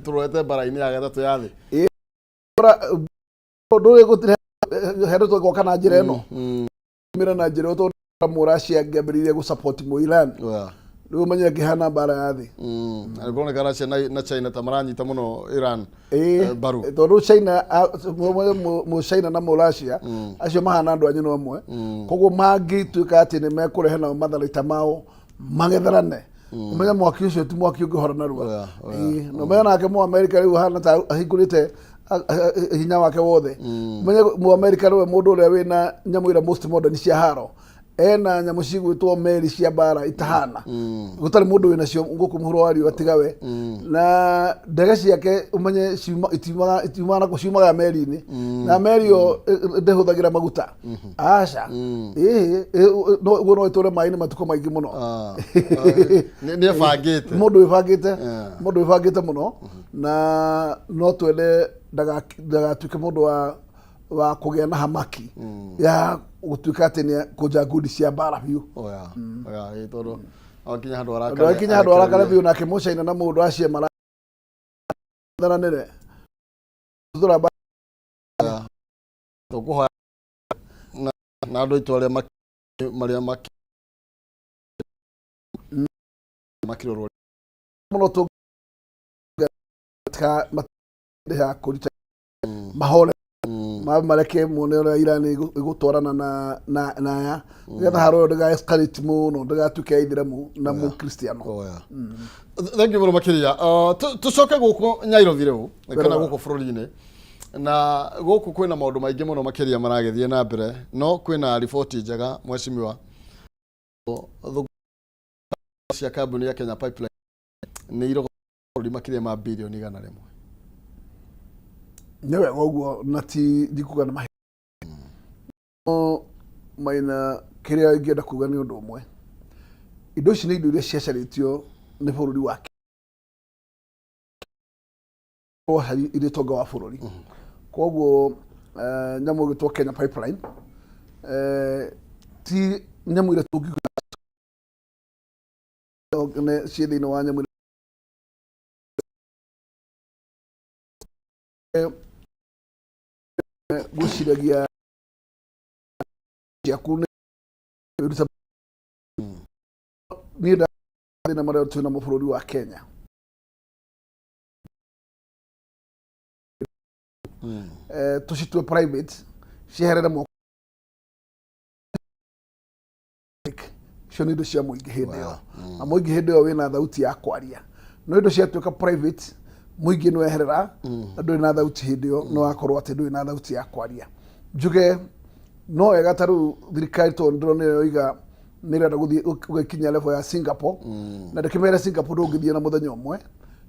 tũrorete mbara-inĩ ya gatatũ ya thĩ. Ũndũ ũrĩ gũtirĩ handũ tũgoka na njĩra ĩno mĩra na njĩra ĩyo, tondũ Mũracia angĩambĩrĩirie gũ support mũ Iran, rĩu ũmenye ngĩhana mbara ya thĩ. Na kũroneka Russia na China ta maranyita mũno Iran mbaru. Tondũ China mũ China na mũ Russia acio mahana andũ a nyina ũmwe, koguo mangĩtuĩka atĩ nĩ mekũrehe nao matharaita mao mangetherane, ũmenye mwaki ũcio ti mwaki ũngĩhora narua. Oya. Ĩĩ, na ũmenye nake mũ America rĩu hana ta ahingũrĩte hinya wake wothe. Ũmenye mũ America nĩwe mũndũ ũrĩa wĩna nyamũ iria most modern cia haro, ena nyamũ cigwĩtwo meri cia mbara itahana gũtarĩ mũndũ wĩnacio gũkũ mũhuro wa riũa tiga we, na ndege ciake ũmenye itiumaga nakũ, ciumaga meri-inĩ, na meri ĩyo ndĩhũthagĩra maguta, aca. Ĩĩ, ũguo no ĩtũre maĩ-inĩ matukũ maingĩ mũno. Ah, nĩ ebangĩte. Mũndũ wĩbangĩte. Mũndũ wĩbangĩte mũno, na no twende ndagatuĩke mũndũ wa kũgĩa na hamaki ya gũtuĩka atĩ nĩ kũnja ngundi cia mbara biũ. Oya, ĩ tondũ akinya handũ Andũ arakare. akinya handũ arakare biũ, nake mũcaina na mũndũ acio maratharanĩre tũra. Tũkũhoya na andũ aitũ arĩa marĩa makĩrorwo mũno tũ kũruta mahore mareke muone ũrĩa Iran ĩgũtwarana na aya nĩgetha haro ĩyo ndĩga escalate mũno, ndĩgatuĩke ya ithĩramu na mũkristiano. Oya, thank you mũno makĩria. Tũcoke gũkũ Nyairobi rĩu kana Wega. gũkũ bũrũri-inĩ, na gũkũ kwĩna maũndũ maingĩ mũno makĩria maragĩthiĩ na mbere, no kwĩna riboti njega, mheshimiwa. Thũgũrĩ cia kambuni ya Kenya Pipeline nĩ irogo bũrũri makĩria ma birioni 100. Nĩ wega ũguo, na ti ndikuga nĩ mahĩtia. No maina kĩrĩa ingĩenda kuga nĩ ũndũ ũmwe, indo ici nĩ indo iria ciacarĩtio nĩ bũrũri wa harĩ irĩ tonga wa bũrũri. Koguo nyamũ ĩgĩtwo Kenya Pipeline ti nyamũ iria tũngiuga ciĩ thĩinĩ wa nyamũ iria ngwĩciragia ciaku nĩ wĩruta. Niĩ thĩna marĩa twĩ namo bũrũri wa Kenya, tũcitue private, cieherere moko. Icio nĩ indo cia mũingĩ hĩndĩ ĩyo, na mũingĩ hĩndĩ ĩyo wĩna thauti ya kwaria. No indo ciatuĩka private, mũingĩ nĩ weherera na ndũrĩ na thauti hĩndĩ ĩyo, nĩ wakorwo atĩ ndũrĩ na thauti ya kwaria. Njuge no wega ta rĩu thirikari, tondũ ndĩrona yoiga nĩ ĩrenda gũthiĩ gũgĩkinya level ya Singapore, na ndĩkĩmere Singapore ndũngĩthiĩ na mũthenya ũmwe.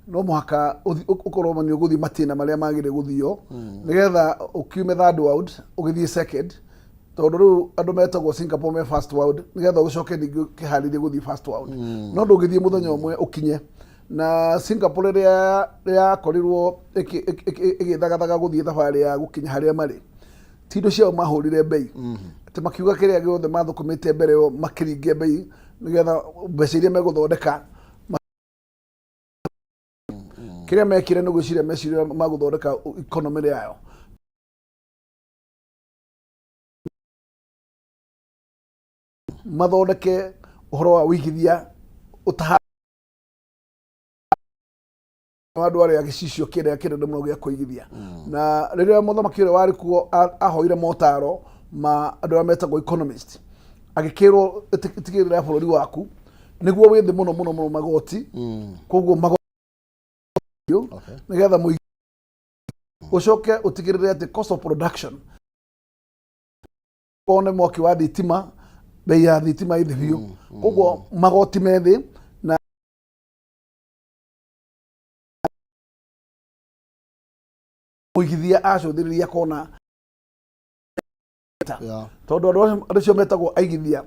No mũhaka ũkorwo nĩ ũgũthiĩ matĩna marĩa magĩrĩire gũthio nĩgetha ũkiume third world ũgĩthiĩ second, tondũ rĩu andũ metagwo Singapore me first world, nĩgetha ũgĩcoke ningĩ ũkĩharĩrie gũthiĩ first world. No ndũngĩthiĩ mũthenya ũmwe ũkinye. Na Singapore rĩrĩa yakorirwo ĩgĩthagathaga gũthiĩ thabarĩ ya gũkinya harĩa marĩ, ti indo ciao mahũrire mbei, atĩ makiuga kĩrĩa gĩothe mathũkũmĩte mbere ĩyo makĩringia mbei nĩgetha mbeca iria megũthondeka. Kĩrĩa mekire nĩ gwĩciria meciria magũthondeka economy yayo. Mathondeke ũhoro wa ũigithia ũtaha andũ arĩa gĩcicio kĩrĩa kĩnene mũno gĩa kũigithia. Na rĩrĩa mũthamaki ũrĩa warĩ kuo ahoire motaro ma andũ arĩa metagwo economist, agĩkĩrwo, "Tigĩrĩra bũrũri waku nĩguo wĩ thĩ mũno mũno mũno magoti, koguo magoti nĩgetha mũigi ũcoke ũtigĩrĩre atĩ cost of production, one mwaki wa thitima, bei ya thitima ĩ thĩ biũ, koguo magoti me thĩ." Na mũigithia acũthĩrĩria kona, tondũ andũ acio metagwo aigithia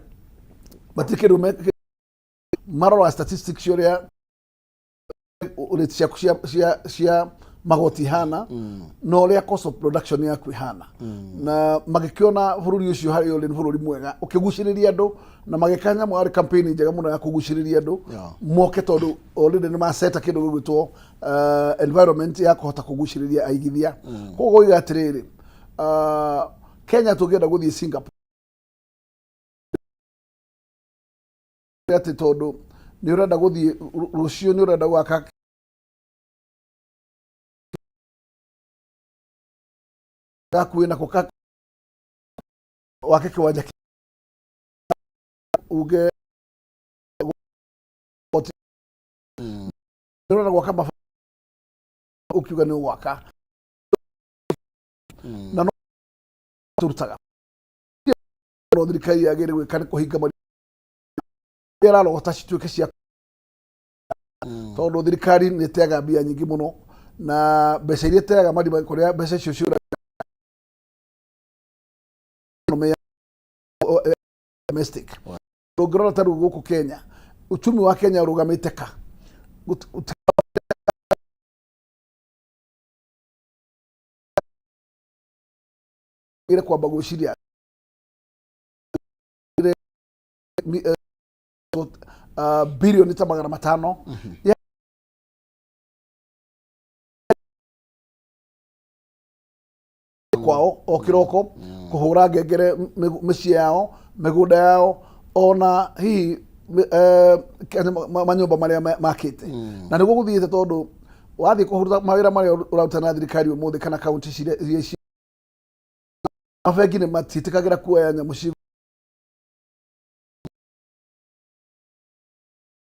matirĩ kĩndũ marora statistics ũrĩa rate ciaku cia magoti ihana na ũrĩa cost of production yaku ihana, na magĩkĩona bũrũri ũcio harĩa ũrĩ nĩ bũrũri mwega ũkĩgucĩrĩria andũ, na magĩka nyamũ yarĩ campaign njega mũno ya kũgucĩrĩria andũ moke, tondũ already nĩ maceta kĩndũ gĩgwĩtwo environment ya kũhota kũgucĩrĩria aigithia. Koguo gũiga atĩrĩrĩ, Kenya tũngĩenda gũthiĩ Singapore atĩ tondũ nĩ ũrenda gũthiĩ rũciũ, nĩ ũrenda gwaka gakuĩ nako wake kĩwanja uge nĩ ũrenda gwaka maba, ũkiuga nĩ ũgwaka na no tũrutaga. No thirikari yagĩrĩire gwĩka nĩ kũhinga marĩa ĩrarogota cituĩke cia, tondũ thirikari nĩ ĩteaga mbia nyingĩ mũno, na mbeca iria ĩteaga marima kũrĩa mbeca icio ciũra domestic. Ũngĩrora ta rĩu gũkũ Kenya, uchumi wa Kenya ũrũgamĩte ka kwamba gwĩciria bilioni ta 500. Kwao o kĩroko kũhũra ngengere mĩciĩ yao, mĩgũnda yao, ona hihi manyũmba marĩa makĩte. Na nĩguo gũthiĩte, tondũ wathiĩ kũruta mawĩra marĩa ũraruta na thirikari ũmũthĩ kana kaunti iria mabengi nĩ matiĩtĩkagĩra kuoya nyamũ ci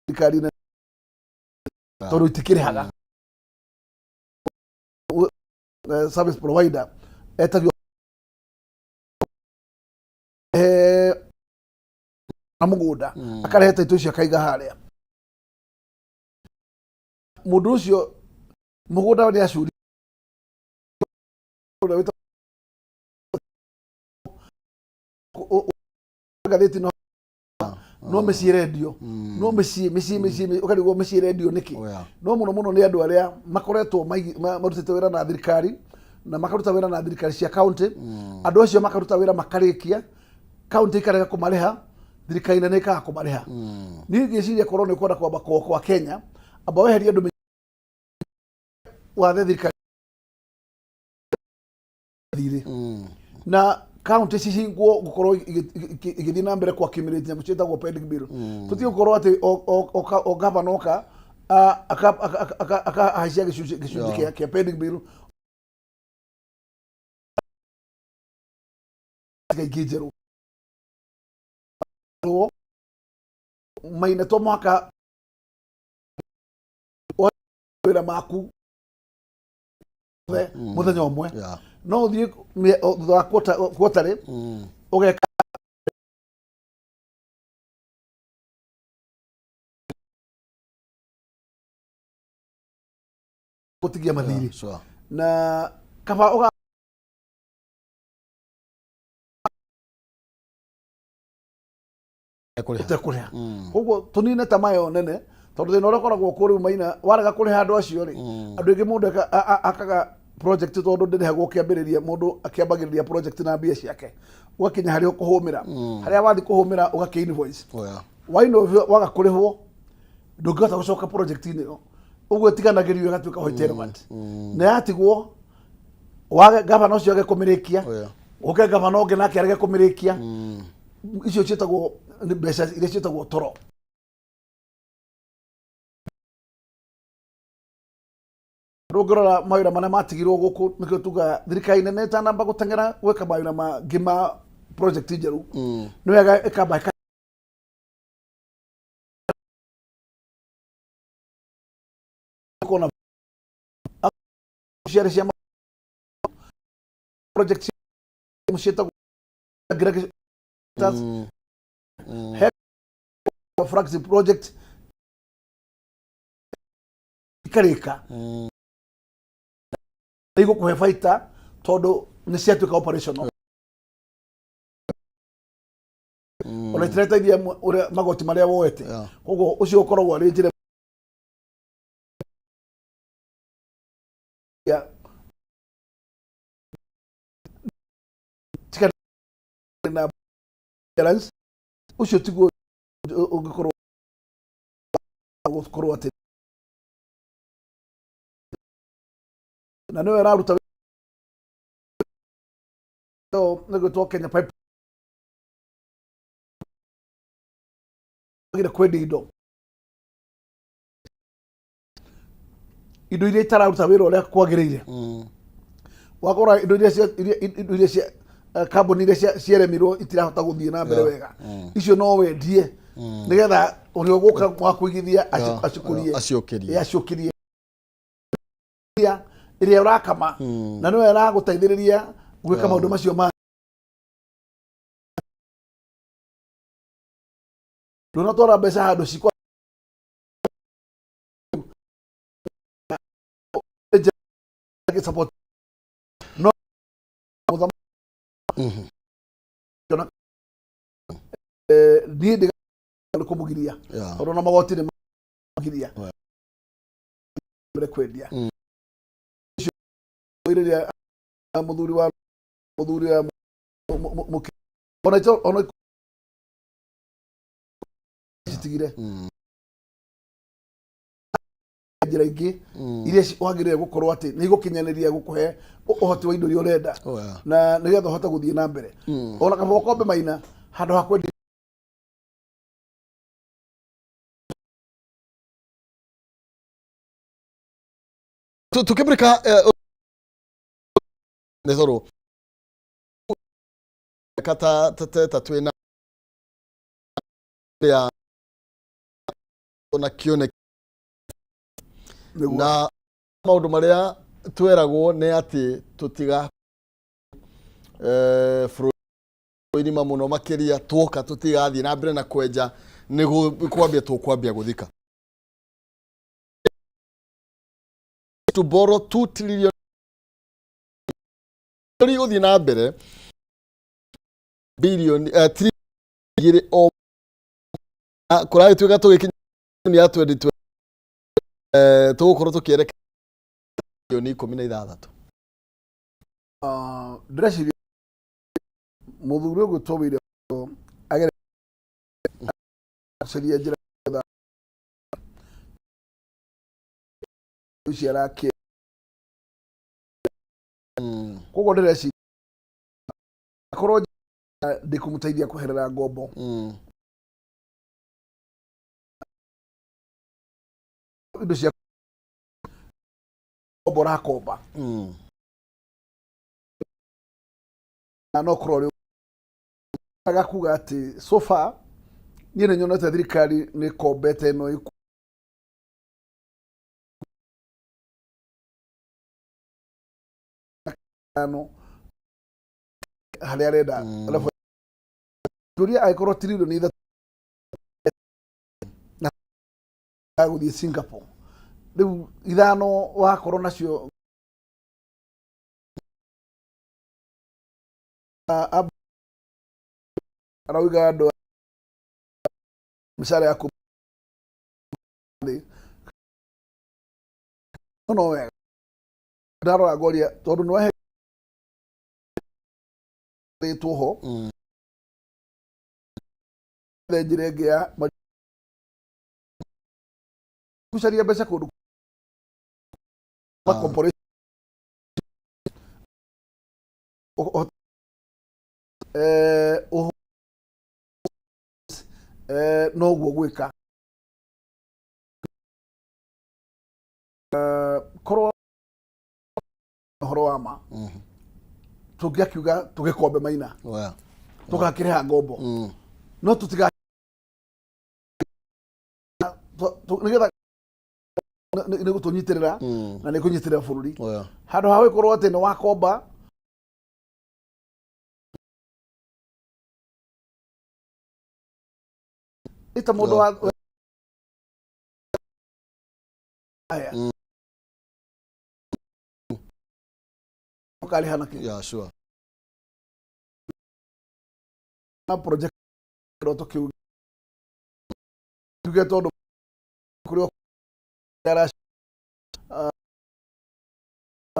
thirikari tondũ itikĩrĩhaga. Service provider etagio na mũgũnda, akarehe taitũ icio akaiga harĩa. Mũndũ ũcio mũgũnda nĩ acuri ũrĩa ngathĩti no mĩciĩ rendio, no mĩciĩ mĩciĩ mĩciĩ ũkarigwo mĩciĩ rendio nĩkĩ. Oh, yeah. No mũno mũno nĩ andũ arĩa makoretwo marutĩte wĩra na thirikari, na makaruta wĩra na thirikari cia county. Andũ acio makaruta wĩra makarĩkia, county ikarega kũmarĩha, thirikari nene ikaga kũmarĩha. Niĩ ngĩciria korwo nĩ ũkwenda kwamba kwa Kenya, amba weherie andũ wathe thirikari thirĩ na Kaunti cihingwo gukorwo igĩthiĩ na mbere kwa accumulate nyamũ ciĩtagwo pending bill. Tũtige gũkorwo atĩ o gavana oka akahaicia gĩcunjĩ kĩa pending bill ingĩ njerũ. Maina to mũhaka wĩra maku mũthenya ũmwe, no ũthiĩ thutha wa quarterly ũgeka. Gũtigia mathirĩ na kaba ũga Kũrĩha. Ũtekũrĩha. Koguo tũnine ta mayo nene, tondũ thĩna ũrĩa ũkoragwo kuo rĩu, Maina, warega kũrĩha andũ acio rĩ, andũ aingĩ mũndũ akaga project tondũ ndĩrĩhagwo kĩambĩrĩria. Mũndũ akĩambagĩrĩria project na mbia ciake, ũgakinya harĩa ũkũhũmĩra, harĩa wathiĩ kũhũmĩra ũgakĩ invoice. Oh, yeah. Wa invoice waga kũrĩhwo, ndũngĩhota gũcoka project-inĩ ĩyo. Ũguo ĩtiganagĩrio ĩgatuĩka white elephant, na yatigwo wage gavana ũcio age kũmĩrĩkia, Oh, yeah. ũke gavana ũngĩ nake arege kũmĩrĩkia. Icio ciĩtagwo nĩ mbeca iria ciĩtagwo toro. Ndũngĩrora mawĩra marĩa matigirwo gũkũ, nĩkĩo tugaga thirikari nene ĩtanamba gũteng'era gwĩka mawĩra mangĩ ma project njerũ, nĩ wega ĩkamba ĩkona ciarĩ cia project ciĩtagwo he flagship project ikarĩka, igũkũhe baita tondũ nĩ ciatuĩka operational, ona itirateithia ũrĩa magoti marĩa woete. Koguo ũcio ũkoragwo arĩ njĩra ya tiga na balance. Ũcio tiguo ũngĩkorwo gũkorwo atĩ na nĩwe ĩraruta nĩ gwĩtwo Kenya Pipe agire kwendia indo iria itararuta wĩra ũrĩa kwagĩrĩire. Wakora indo iria cia kambuni iria cieremirwo itirahota gũthiĩ na mbere wega, icio no wendie nĩgetha ũrĩa ũgũka wa kũigithia acikũrie. Aciũkĩrie. Aciũkĩrie ĩrĩa ũrakama, na nĩwe ĩragũteithĩrĩria gwĩka maũndũ macio ma ndũnatwara mbeca handũ cikwa support no mũthamaki. Niĩ ndĩ kũmũgiria tondũ na magoti nĩ magiria mbere kwendia icio rĩrĩa mũthuri wa ona ona citigire njĩra ingĩ iria wagĩrĩire gũkorwo atĩ nĩ igũkinyanĩria gũkũhe ũhoti wa indo iria ũrenda Oh, yeah. na nĩgetha ũhote gũthiĩ na mbere. Ona kaba ũkombe, Maina, handũ ha kwendia. Tukĩmũrĩka nĩ tondũ ta ta twĩna ya na kĩoneki Nĩguo. Na maũndũ marĩa tweragwo nĩ atĩ tũtiga bũrũri irima mũno makĩria tuoka tũtigathiĩ na mbere na kwenja, nĩ kwambia tũkwambia gũthika to borrow 2 trillion gũthiĩ na mbere billion trillion igĩrĩ o kũragĩtuĩka tũgĩkinya ya 2020 tũgũkorwo tũkĩerekera bilioni 16. Ah, ndĩreciria mũthuri ũgwĩtwo William agere caria njĩra ici arakia. Koguo ndĩreciria Korwo ndikumuteithia kweherera ngombo. Indo cia ngombo ũrakomba. Na no korwo rĩ agakuga atĩ so far niĩ nĩ nyonete thirikari nĩ ĩkombete ĩno ĩtano harĩa arenda. Alafu tũria angĩkorwo 3 trillion na gũthiĩ Singapore rĩu ithano wakorwo nacio. Arauga andũ mĩcara yaku thĩ no wega ndarora ngoria tondũ nĩ wahetwo ho. Njĩra ĩngĩ ya gũcaria mbeca kũndũ ma corporation noguo gwĩka. Korwo ũhoro wa ma tũngĩakiuga tũgĩkombe maina tũgakĩrĩha ngombo no tũtiga nĩgetha nĩ gũtũnyitĩrĩra na nĩ kũnyitĩrĩra bũrũri handũ ha gũkorwo atĩ nĩ wakomba ita mũndũ wa aya ũkarĩha nakĩ? Yeah, sure. Na project kĩroto kĩu tuge tondũ kũrĩ ara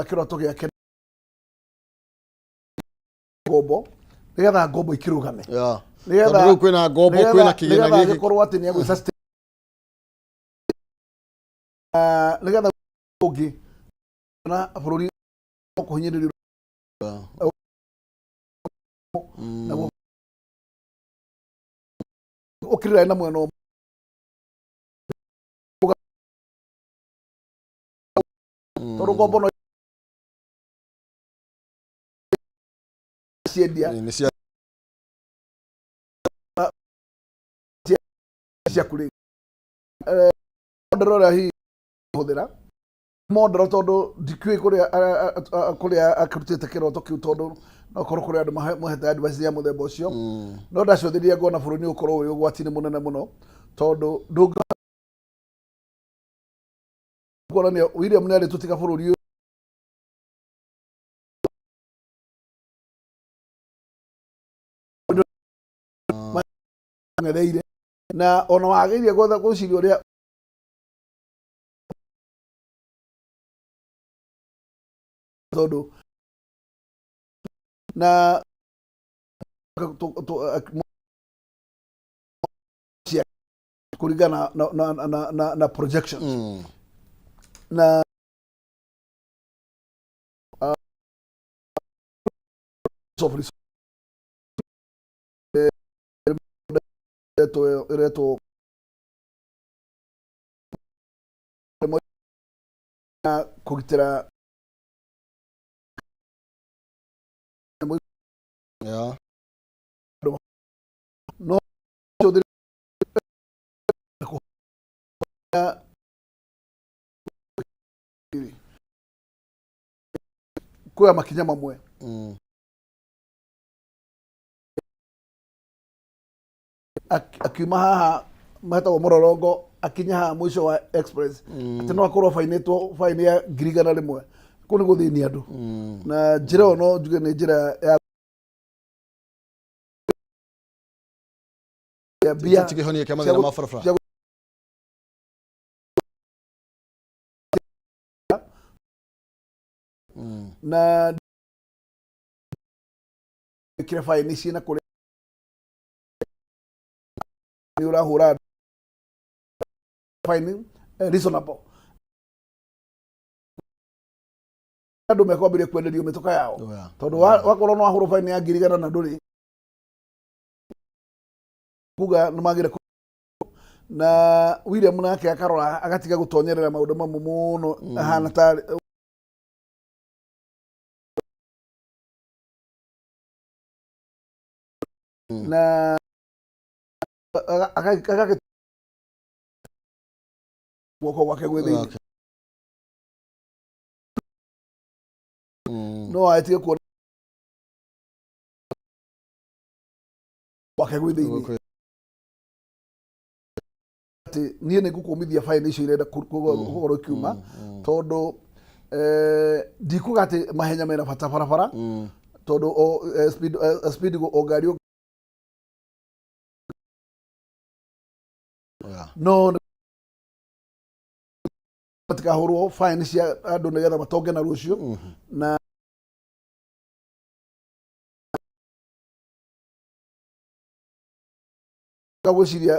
kĩroto gĩake ngombo nĩgetha ngombo ikĩrũgame. Nĩgetha tondũ rĩu kwĩna ngombo kwĩna kĩgĩna nĩgetha gĩkĩ agĩkorwo atĩ nĩ egwĩ sustain nĩgetha ũngĩ na bũrũri kũhinyĩrĩrio naguo ũkĩrĩra na mwena ũmwe tondũ ngombo no ciendia nĩ cia ciaku rĩ model ũrĩa hihi hũthĩra model tondũ ndikĩũĩ kũrĩa kũrĩa akĩrutĩte kĩroto kĩu tondũ no korwo kũrĩ andũ mahete advice ya mũthemba ũcio no ndacũthĩrĩria ngona bũrũri nĩ ũkorwo wĩ ũgwati-inĩ mũnene mũno tondũ ndũngĩ kuonania William nĩ arĩtũtiga bũrũri ũyũ ng'etheire na ona wagĩrĩire gwetha gwĩciria ũrĩa tondũ na kũringana na projections na of resource ĩretwo na kũgitĩra no kuoya makinya mamwe. Akiuma haha metagwo mũrorongo akinya haha mũico wa express atĩ no akorwo bainĩtwo baini ya 100,000 kũu nĩ gũthĩnia andũ na njĩra ĩyo no njuge nĩ njĩra ya mbia ti kĩhonia kĩa mathĩna ma barabara cia na ĩkĩre baini ciĩna kũrĩa nĩ ũrahũra baini reasonable. Andũ mekwambĩrĩria kwenderio mĩtoka yao. Yeah. Tondũ wakorwo no wahũrwo baini ya 100,000 na ndũrĩ kuga nĩ magire na William nake akarora agatiga gũtonyerera maũndũ mamwe mũno ahana ta na agagĩ guoko gwake gwĩ thĩinĩ. No atige kuona gwake gwĩ thĩinĩ. Atĩ niĩ nĩ ngũkũmithia baini icio irenda gũkorwo ikiuma, tondũ ndikuga atĩ mahenya mena bata barabara, tondũ o speed o ngari no matikahũrwo fine cia andũ nĩgetha matonge na rũciũ na gwĩciria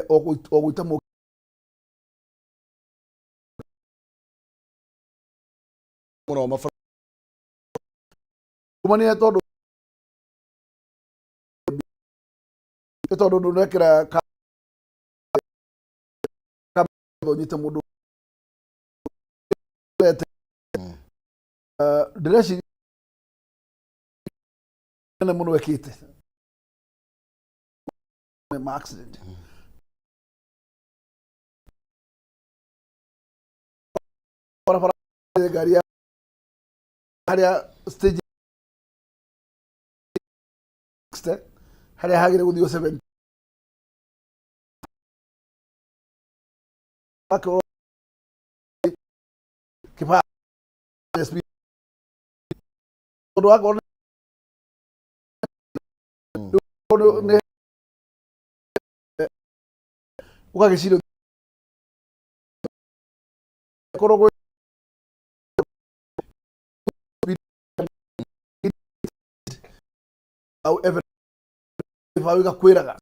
o gwĩta mũ Mũno mabara. Kumania tondũ nĩ tondũ ndũnekĩra ũnyite mũndũ. Ndĩreciria nene mũno ĩkĩte ma accident barabara, ngari ya harĩa stage 60 harĩa hagĩrĩire gũthiĩ 70 akorwo kĩbaa speed, tondũ akorwo nĩ ũgagĩciria korwo gwĩ au gĩbaũ gĩgakwĩraga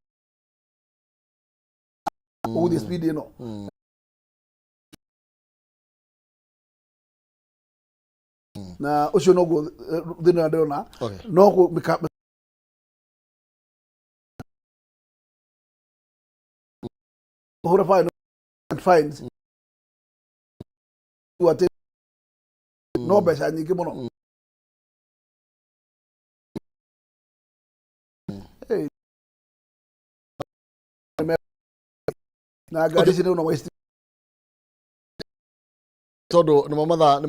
ũgũthiĩ speed ĩno. Na ũcio noguo thĩna ũrĩa ndĩrona. No kũhũra fine fines atĩ no mbeca nyingĩ mũno. Hey. Na ngari ici rĩu no waste. Tondũ nĩmo mathaa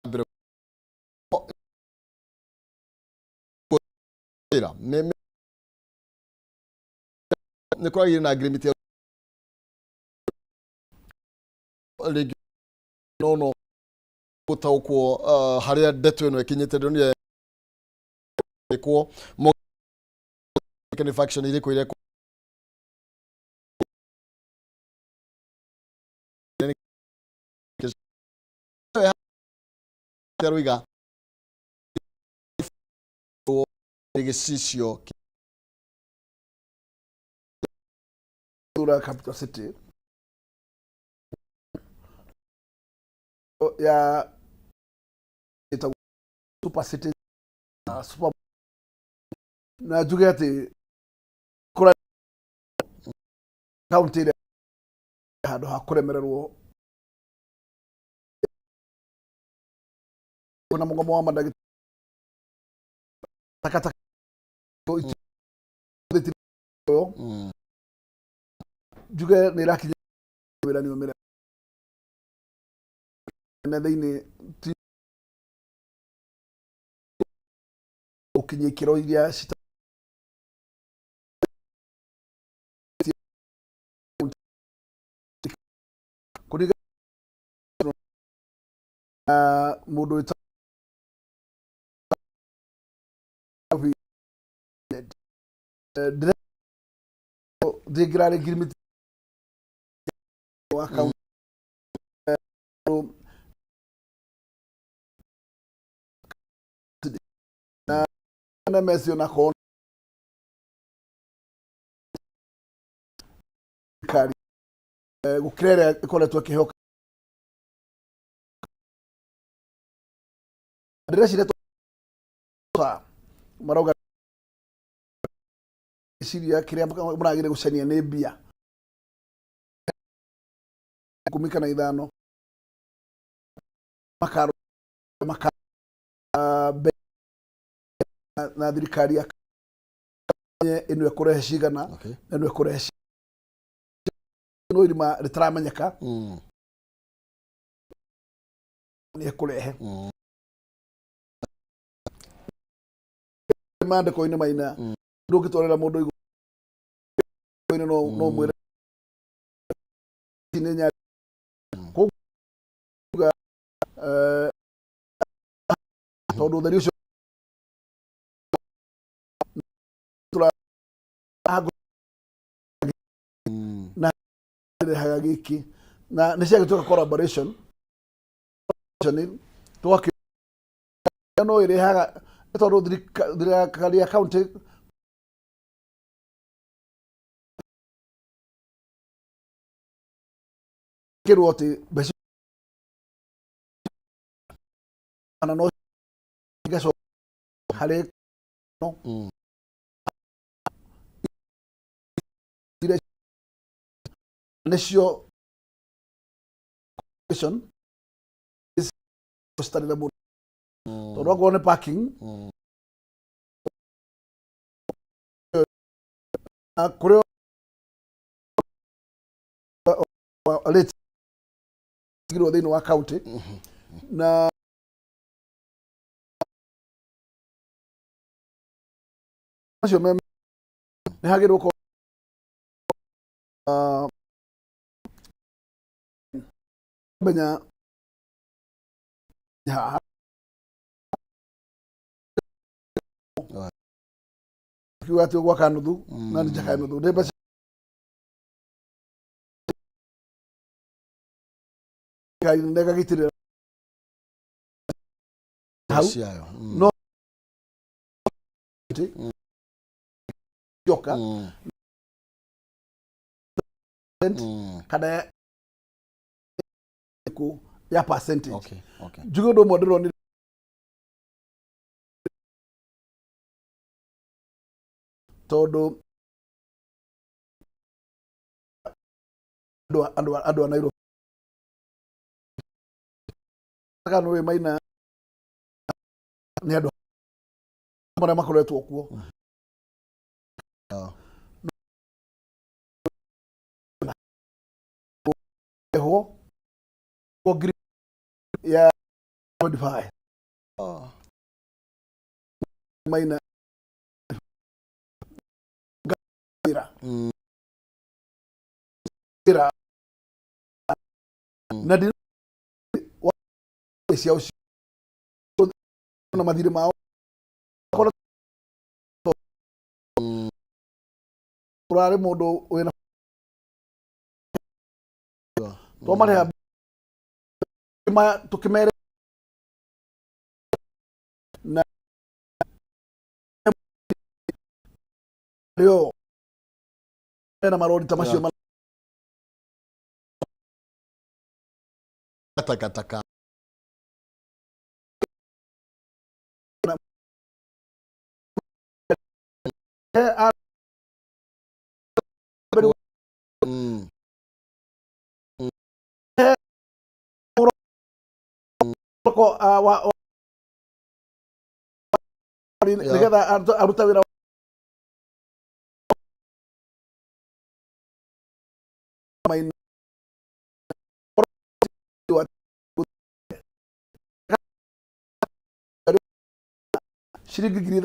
mbere nĩ kũragĩire na ngirimiti rĩngĩ no gũtaũkwo harĩa ndeto ĩno ĩkinyĩte. Ndĩronire ĩkwo nĩ faction irĩkũ irekwo ruiga gĩcicio. Thura capital city ya ĩtagwo super city na super, na njuge atĩ kũra kaunti ĩrĩa handũ ha kũremererwo na mũgomo wa mandagĩtarĩ takataka. Njuge nĩ ĩrakinya wĩra nĩ ũmĩre na thĩinĩ ti ũkinyia ikĩro iria cita kũringana na mũndũ wĩtagwo ndĩngĩrarĩ ngirimiti wa kaunti na na Messi ona korwo. Gũkĩra ĩrĩa ĩkoretwo ĩkĩheo. Ndĩreciria marauga ciria kĩrĩa mũragĩrĩ gũcania nĩ mbia 15 kana makaro maka na thirikari ya ĩno ĩkũrehe cigana na ĩno ĩkũrehe no irima rĩtaramenyeka nĩ ĩkũrehe maandĩko-inĩ maina ndũngĩtwarĩra mũndũ igũrũ no no mwĩre nĩ nya koguo tondũ ũtheri ũcio na rehaga gĩkĩ na nĩ ciagĩtuĩka collaboration twakĩ no ĩrehaga nĩ tondũ thirikari ya county kĩrwo atĩ mbeca kana no igacoka harĩ no iria nĩcio citarĩ mũndũ tondũ akorwo nĩ parking na kũrĩ rate igirwo thĩinĩ wa county na macio me nĩ hagĩrĩirwo gũkorwo menya haha kiuga atĩ ũgwaka nuthu na nĩ njaka nuthu nĩ mbeca nĩgagitĩrĩra hau ciayo. No joka kana kũ ya percentage. Njuge ũndũ ũmwe ndĩronire tondũ andũ a Nairobi kana nĩ maina nĩ andũ marĩa makoretwo kuo. Ho ngiri ya 25 maina ngĩra ngĩra na ndi wa ciao na mathirĩ mao kũrarĩ mũndũ wĩna twamarĩha tũkĩmere na rĩo mena marori ta macio. Takataka. Ko nĩgetha arute wĩra maina ciringi ngiri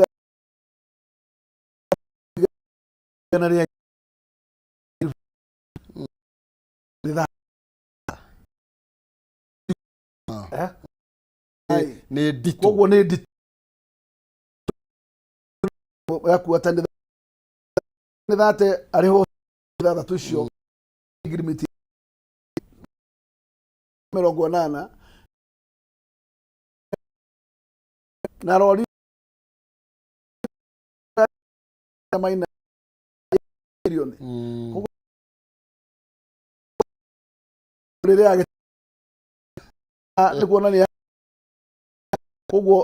igana rĩa Eh? Nĩ nditũ. Koguo nĩ nditũ yakua ta nĩ thate arĩhwo ithathatũ icio ngirimiti 80 na rori maina milioni. Rĩrĩa nĩ kuonania koguo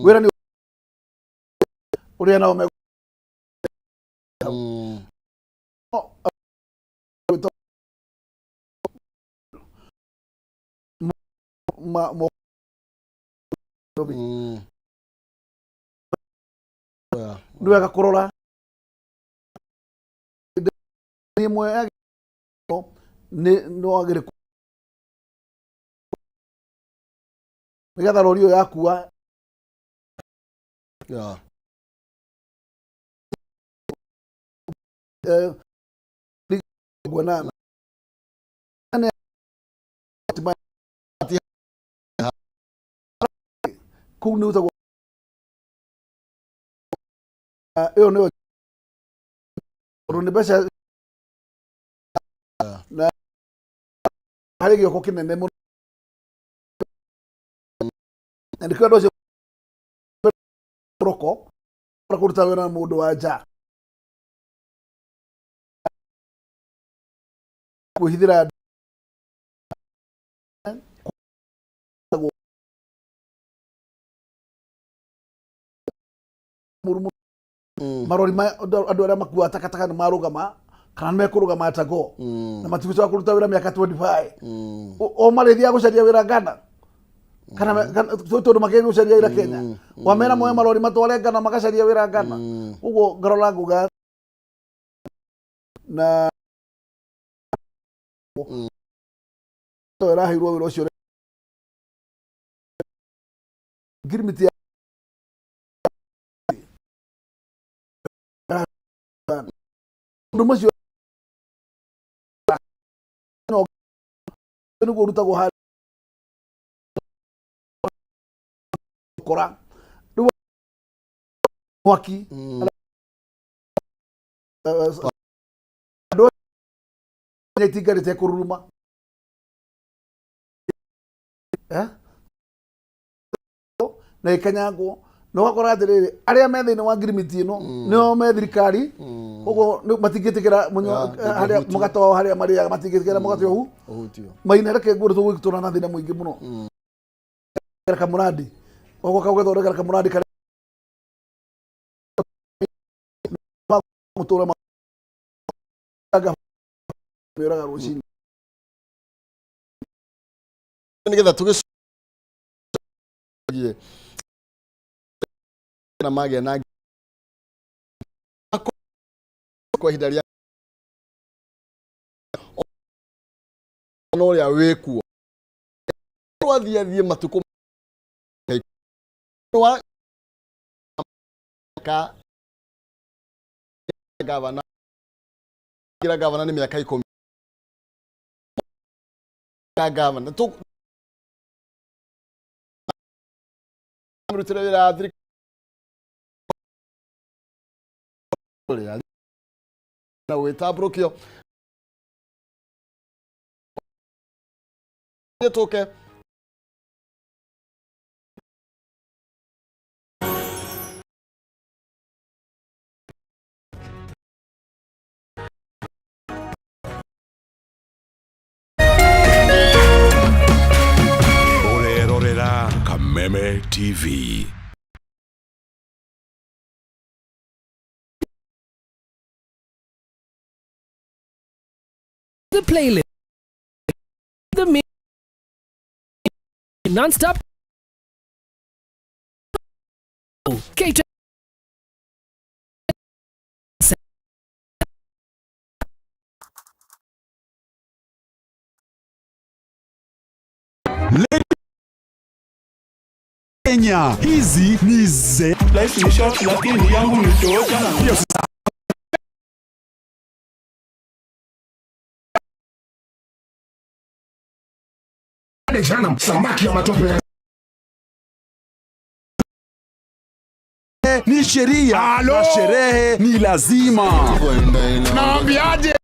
wĩra nĩ ũrĩa nao me nĩ wega kũrora ĩmwe ya nĩ wagĩrĩ nĩgetha rori ĩyo yakua nguona kũu nĩ ũtagwo ĩyo nĩyo tondũ nĩ mbeca na harĩ gĩoko kĩnene mũno na nĩkĩo andũ acio roko kũruta wĩra na mũndũ wa nja kwĩhithĩra marori ma andũ arĩa makuaga takataka nĩ marũgama kana nĩ mekũrũgama tago na matigũcoka kũruta wĩra mĩaka 25 o marĩthiaga gũcaria wĩra Ghana kana tondũ makĩrĩ gũcaria wĩra Kenya wamera moe marori matware Ghana magacaria wĩra Ghana ũguo ngarora nguga na ĩraheirwo wĩra ũcio ngirimiti ũndũ macio nĩguo ũrutagwo harĩa kora rĩu mwaki andũ itinga rĩtekũruruma na ĩkanyangwo na ũgakora atĩrĩrĩ arĩa me thĩinĩ wa ngirimiti ĩno nĩo me thirikari koguo matingĩtĩkĩra harĩa mũgate wao harĩa marĩaga matingĩtĩkĩra mũgate ũhu maina reke nguo tũgũgĩtũra na thĩna mũingĩ mũno kamũrandi ũgoka ũgathondekera kamũrandi karĩa mũtũra mĩũraga rũcinĩ nĩgetha tũgĩcokie na magĩa na kwa ihinda rĩa ona ũrĩa wĩkuo twathiĩ athiĩ matukũ wa ka gavana kira gavana nĩ mĩaka 10 ka gavana tu mrutire wĩra thirikari na gwĩtambũrũkio tũke Ũrerorera Kameme TV. The playlist, the me non-stop K Kenya, hizi ni ze Life ni short lakini yangu ni tosha. Samaki ya matope ni sheria na sherehe ni lazima. Naambiaje?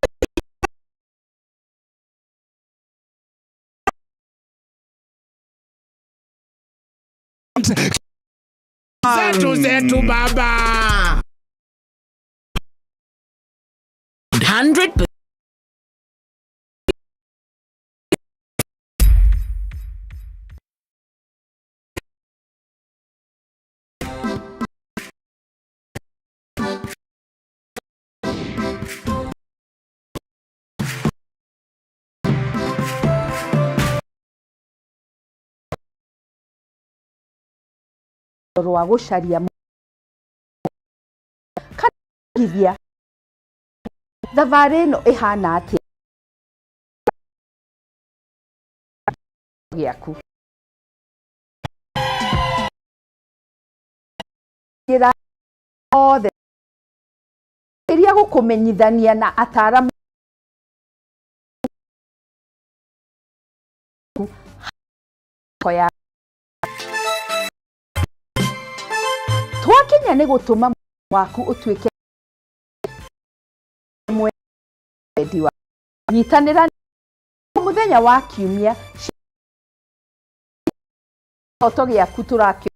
Zetu zetu baba. 100% Rwa gũcaria kana thabarĩ ĩno ĩhana atĩa gĩaku njĩra othe iria gũkũmenyithania na ataramu ya twakinya nĩ gũtũma waku ũtuĩke mwendi wa nyitanĩra mũthenya wa kiumia kĩroto gĩaku tũrakĩ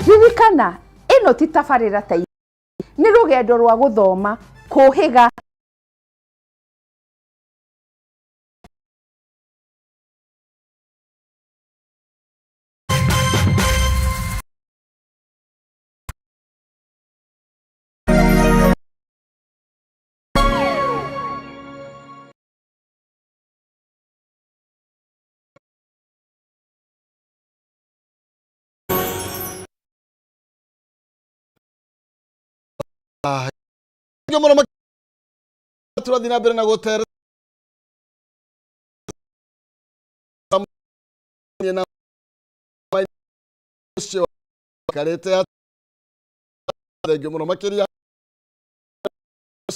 ririkana ĩno ti tabarĩra ta nĩ rũgendo rwa gũthoma kũhĩga Mũno tũrathiĩ na mbere na gũtere na ũcio karĩte thengio mũno makĩria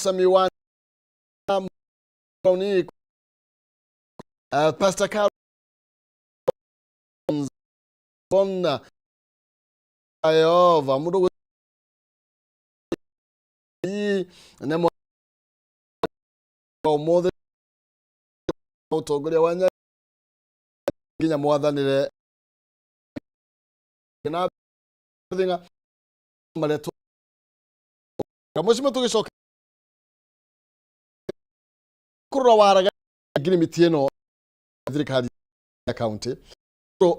Sami wa Pastor Carol Yehova mũndũ nĩ ũmũthĩ ũtongoria wa nginya mwathanire na thinga marĩa kamũcimo tũgĩcoka kũrora waraga ngirimiti ĩno thirikari ya county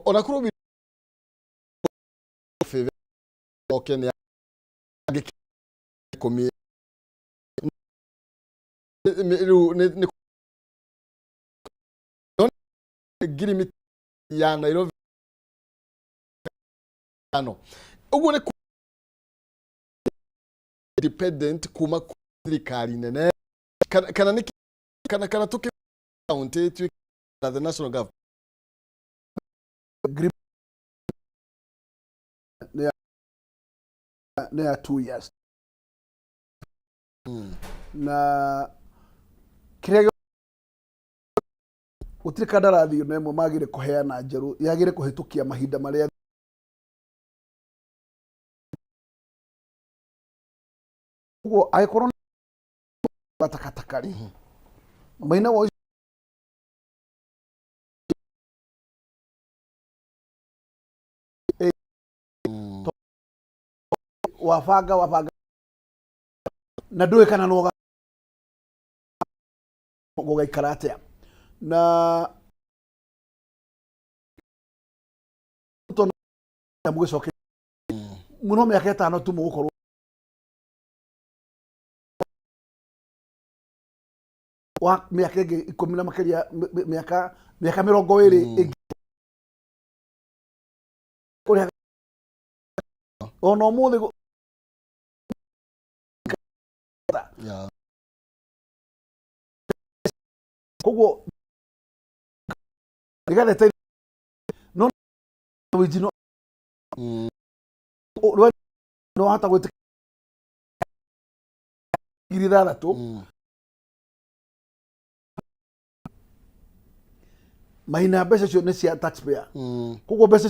ona kũrwo oke nĩ ikũmi rĩu nĩ ngirimiti ya Nairobi ano ũguo nĩ independent kuma thirikari nene kana nĩ kana tũkĩ county tuĩke the national government nĩ ya 2 years na kĩrĩa gũtirĩ kandarathi ona ĩmwe magĩrĩ kũheana njerũ yagĩrĩ kũhĩtũkia mahinda marĩa ũguo angĩkorwo takataka rĩ maina wa wabanga na ndũĩ kana no gũgaikara atĩa na mũgĩcoke mũno mĩaka ĩtano tu mũgũkorwo wa mĩaka ĩngĩ ikũmi na makĩria mĩaka 20 ĩngĩ kũrĩa ona ũmũthĩ koguo nĩgetha ĩteithie no wĩnji no no wahota gwĩtĩkĩra 6,000 maina mbeca icio nĩ cia taxpayer koguo mbeca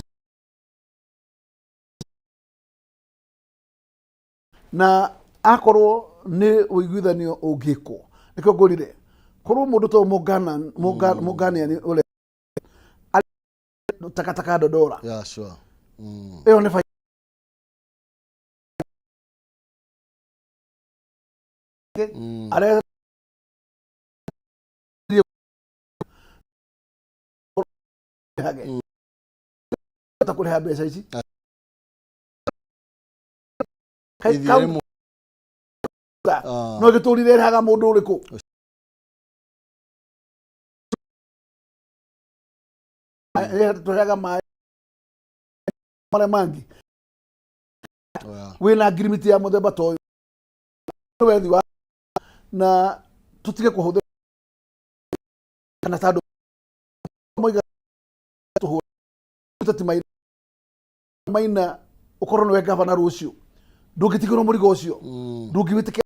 na akorwo nĩ ũiguithanio ũngĩkwo nĩkĩo ngũrire korwo mũndũ to Mũghanian ũrĩa takataka Dodora yeah sure ĩyo nĩ arĩa kũrĩha mbeca ici no gĩtũrire ĩrĩhaga mũndũ ũrĩkũ. Tũheaga maĩ marĩa mangĩ wĩna ngirimiti ya mũthemba ta ũyũ nĩ wethi wa na tũtige kũhũthĩra kana ta andũ moiga tũhũra ti maina maina ũkorwo nĩwe gavana rũciũ ndũngĩtigĩrwo mũrigo ũcio ndũngĩwĩtĩkĩra.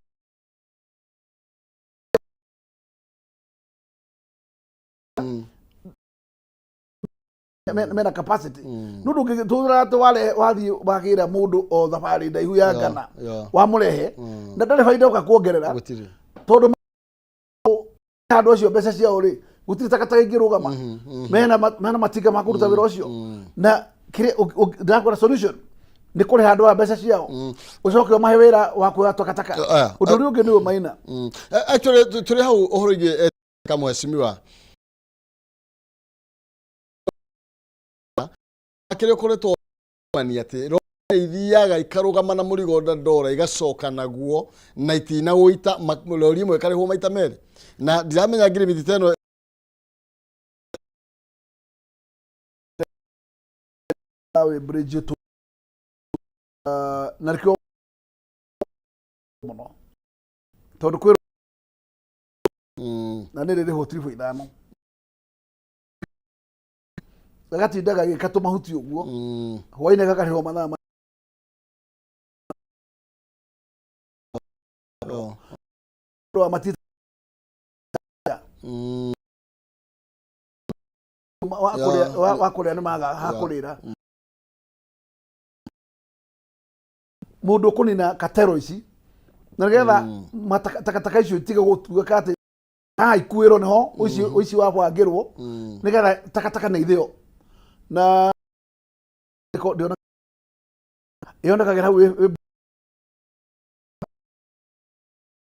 Mena capacity no ndũngĩtũra atĩ ware wathiĩ wagĩra mũndũ o thabarĩ ndaihu ya ngana wamũrehe na ndarĩ baida ũka kuongerera Gũtirĩ. Tondũ andũ acio mbeca ciao rĩ, gũtirĩ takataka ingĩrũgama mena matinga ma kũruta wĩra ũcio na kĩrĩa ndĩrakwĩra solution nĩ kũrĩha andũ aya mbeca ciao, ũcoke ũmahe wĩra wa kuoya takataka. Ũndũ ũrĩa ũngĩ nĩ ũyũ, Maina. Actually tũrĩ hau ũhoro ingĩ ka mheshimiwa kĩrĩa ũkoretwo mani atĩ rori ithiaga ikarũgama na mũrigo Dandora igacoka naguo na itinagũita rori ĩmwe ĩkarĩhwo maita merĩ na ndiramenya ngirimiti ta ĩno. Wĩ bridge tu na nĩkĩo mũno tondũ kwĩ na nĩ rĩrĩhwo tiribũ ithano gagatinda gagĩka tũmahuti ũguo hwainĩ gakarĩhwo mathaa wa matita wa kũrĩa wa kũrĩa nĩ maga ha kũrĩra mũndũ ũkũnina katero ici na nĩgetha takataka icio itige gũtuĩka atĩ haha ikuĩrwo nĩho ũici ũici wa bwangĩrwo nĩgetha takataka nĩ ithĩo na ndĩona yonekagĩra hau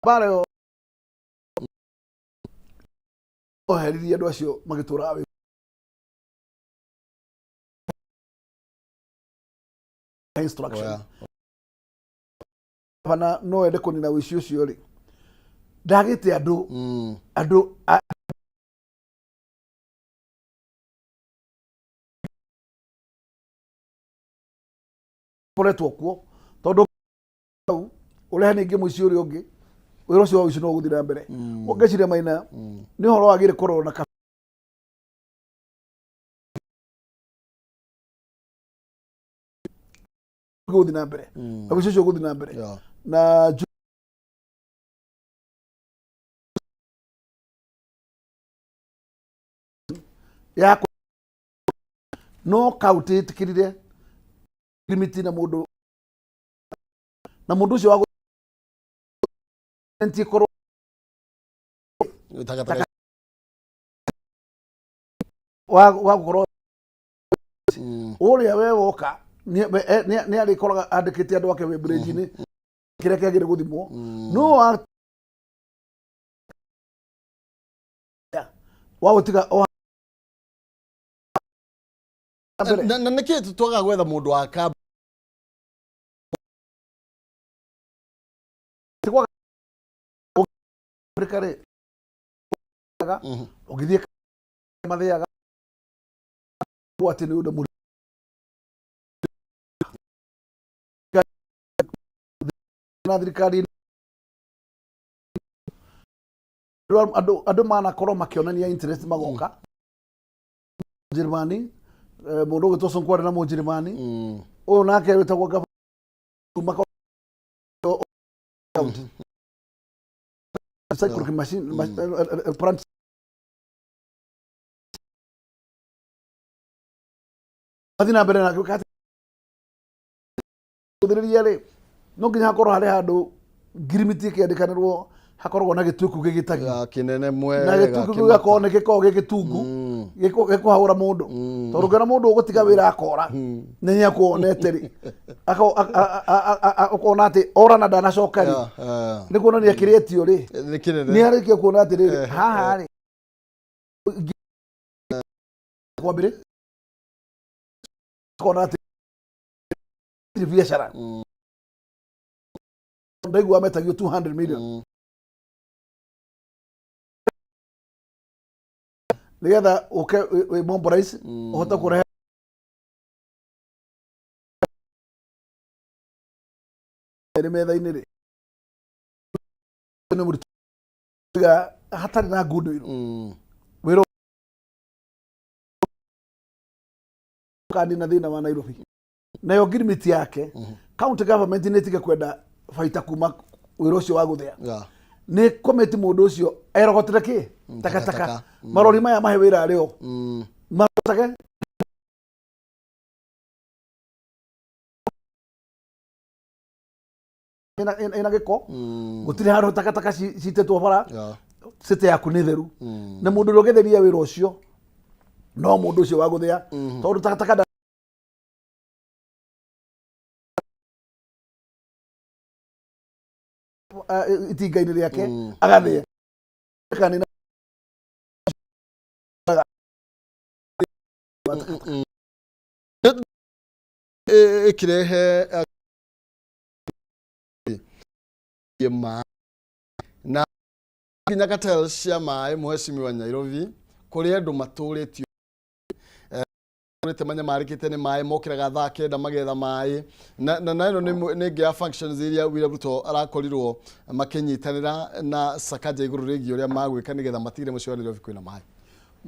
mbara ĩyo oheririe andũ acio magĩtũraga wĩ instruction. Bana no ende kũnina ũici ũcio rĩ, ndagĩte andũ andũ koretwo kuo tondũ hau ũrehe ningĩ mũici ũrĩa ũngĩ, wĩra ũcio wa ũici no ũgũthiĩ na mbere. Ũngĩciria, Maina, nĩ ũhoro wagĩrĩire kũrorwo na gũthiĩ na mbere na ũici ũcio ũgũthiĩ na mbere na ya no kaunti ĩtĩkĩrire limit na mũndũ na mũndũ ũcio wa ĩkorwo takataka wa gũkorwo ũrĩa we woka nĩ arĩkoraga andĩkĩte andũ ake wĩ bridge-inĩ kĩrĩa kĩagĩrĩire gũthimwo no wa gũtiga o mbere. Na nĩkĩ twaga gwetha mũndũ wa kamba? Ti kwaga Afrika rĩ, ũngĩthiĩ mathĩaga atĩ nĩ ũndũ mũritũ na thirikari andũ manakorwo makĩonania interest magoka Njĩrĩmani, mũndũ ũgwĩtwo Sonko arĩ na Mũnjĩrĩmani ũyũ nake wĩtagwo kuma county recycling machine plant mathiĩ na mbere na gwĩka atĩ gũthĩrĩria rĩ, no nginya hakorwo harĩ handũ ngirimiti ĩkĩandĩkanĩrwo hakoragwo na gĩtuĩku gĩgĩtagio Gĩa kĩnene na mwega gĩtuĩku kĩu gĩgakorwo nĩ gĩkoragwo gĩ gĩtungu gĩkũhagũra mũndũ tondũ ũngĩona mũndũ ũgũtiga wĩra akora na nĩ akuonete rĩ ũkona atĩ ora na ndanacoka rĩ, nĩ kuonania kĩrĩa etio rĩ nĩ kĩnene. Nĩ arĩkia kuona atĩrĩrĩ, haha rĩ kwambĩrĩ kona atĩ tirĩ biacara ndaigua metagio 200 million. Nĩgetha ũke wĩ mobilize ũhote kũrehe ĩrĩ metha-inĩ rĩ, nĩ mũritũ hatarĩ na goodwill. Wĩra ũkanina thĩna wa Nairobi nayo ngirimiti yake, county government nĩ ĩtige kwenda baita kuma wĩra ũcio wa gũthĩa. Nĩ komiti mũndũ ũcio erogotire kĩ takataka. Takataka. Marori maya mahe wĩra arĩo marotage. Ĩna gĩko, gũtirĩ handũ takataka citetwo bara. City yaku nĩ theru na mũndũ ũrĩa ũgetheria wĩra ũcio no mũndũ ũcio wa gũthĩa, tondũ takataka itinga-inĩ rĩake agathĩa kana nĩ. Ĩkĩrehe maĩ na nginya cartel cia maĩ, mheshimiwa, Nairobi kũrĩ andũ matũrĩtio matũrĩte manyamarĩkĩte nĩ maĩ, mokĩraga thaa 9 magetha maĩ na ĩno nĩ ĩngĩ ya functions iria William Ruto arakorirwo makĩnyitanĩra na Sakaja igũrũ rĩgiĩ ũrĩa magwĩka nĩgetha matigĩre mũciĩ wa Nairobi kwĩna maĩ.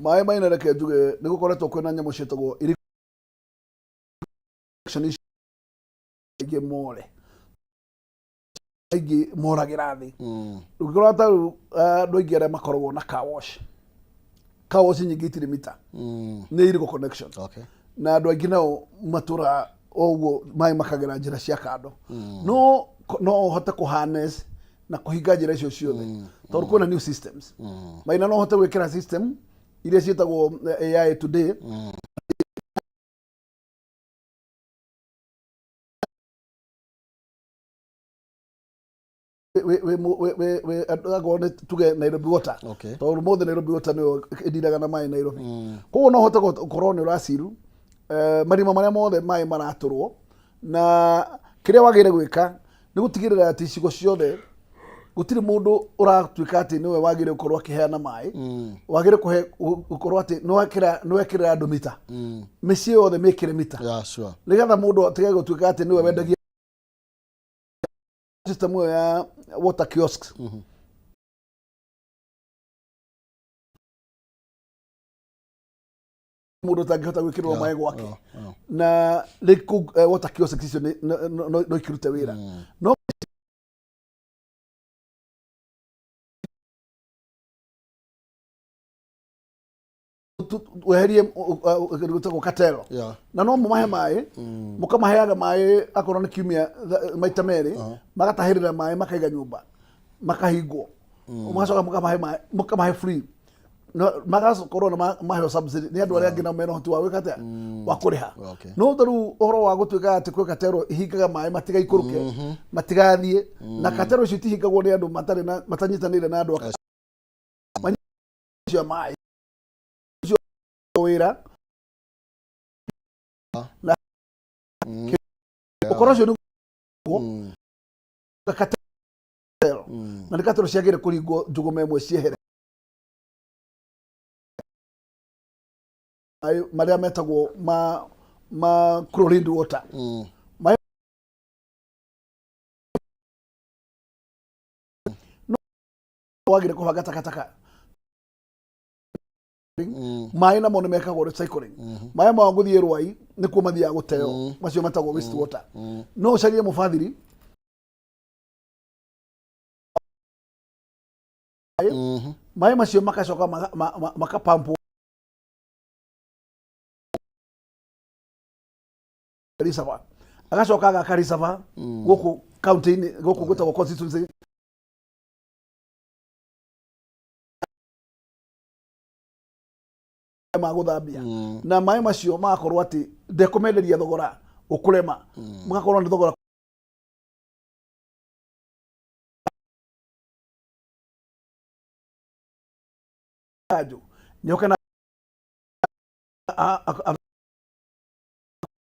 Maĩ maina, reke njuge nĩ gũkoretwo kwĩna nyamũ ciĩtagwo irrigation ici aingĩ more aingĩ moragĩra thĩ. Ũngĩkorwo ta rĩu andũ aingĩ arĩa makoragwo na car wash, car wash nyingĩ itirĩ mita, nĩ illegal connection. Na andũ aingĩ nao matũraga o ũguo, maĩ makagera njĩra cia kando. No ũhote kũ harness na kũhinga njĩra icio ciothe tondũ kwĩna new systems. Maina no ũhote gwĩkĩra system iria ciĩtagwo AI today. Wĩ akorwo nĩ tuge Nairobi Water, tondũ mothe Nairobi Water nĩyo ĩndiraga na maĩ Nairobi. Koguo no ũhote gũkorwo nĩ ũraciru marima marĩa mothe maĩ maratũrwo, na kĩrĩa wagĩrĩire gwĩka nĩ gũtigĩrĩra atĩ icigo ciothe gũtirĩ mũndũ ũratuĩka atĩ nĩwe wagĩrĩire gũkorwo akĩheana maĩ. Wagĩrĩire kũhe gũkorwo atĩ nĩwekĩrĩra andũ mita, mĩciĩ yothe mĩkĩre mita, nĩgetha mũndũ atige gũtuĩka atĩ nĩwe wendagia. System ĩyo ya water kiosks mũndũ ũtangĩhota gwĩkĩrwo maĩ gwake, na rĩu kũu, water kiosks icio no ikĩrute wĩra no weherie gwĩtagwo katero. Na no mũmahe maĩ, mũkamaheaga maĩ akorwo nĩ kiumia maita merĩ, magatahĩrĩra maĩ makaiga nyũmba makahingwo, mũgacoka mũkamahe maĩ, mũkamahe free. No, magakorwo na maheo subsidy nĩ andũ arĩa angĩ nao mena ũhoti wa gwĩka atĩa, wa kũrĩha. No ta rĩu ũhoro wa gũtuĩka atĩ kwĩ katero ihingaga maĩ matigaikũrũke, matigathiĩ, na katero icio itihingagwo nĩ andũ matarĩ na matanyitanĩire na andũ acio a maĩ ũcio wĩra na ũkorwo ũcio nĩguo katero, na nĩ katero ciagĩrĩire kũringwo njũgũma ĩmwe ciehere maĩ marĩa metagwo ma chlorine water, maĩ no wagĩrĩire kũbanga takataka. Maĩ namo nĩ mekagwo recycling. Maĩ mao gũthiĩ rwai nĩkuo mathiaga gũteo, macio metagwo waste water. No ũcarie mũbathiri maĩ macio makacoka makapampwo reservoir, agacoka agaka reservoir gũkũ county-inĩ gũkũ gwĩtagwo constituency ma gũthambia, na maĩ macio magakorwo atĩ ndekũmenderia thogora ũkũrema, magakorwo nĩ thogora kanjũ nyoke na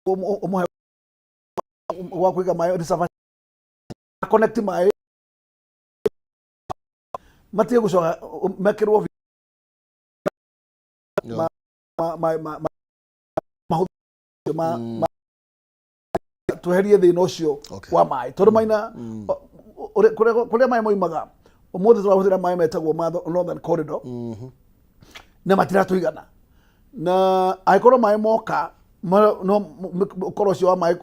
ũmũhe gwa kũiga maĩ reservoir, connect maĩ matige gũcoka mekĩrwo. Mahũthĩro tweherie thĩna ũcio wa maĩ, tondũ maina kũrĩa maĩ moimaga ũmũthĩ tũrahũthĩra maĩ metagwo ma Northern Corridor na matiratũigana, na angĩkorwo maĩ moka no ũkorwo ũcio wa maĩ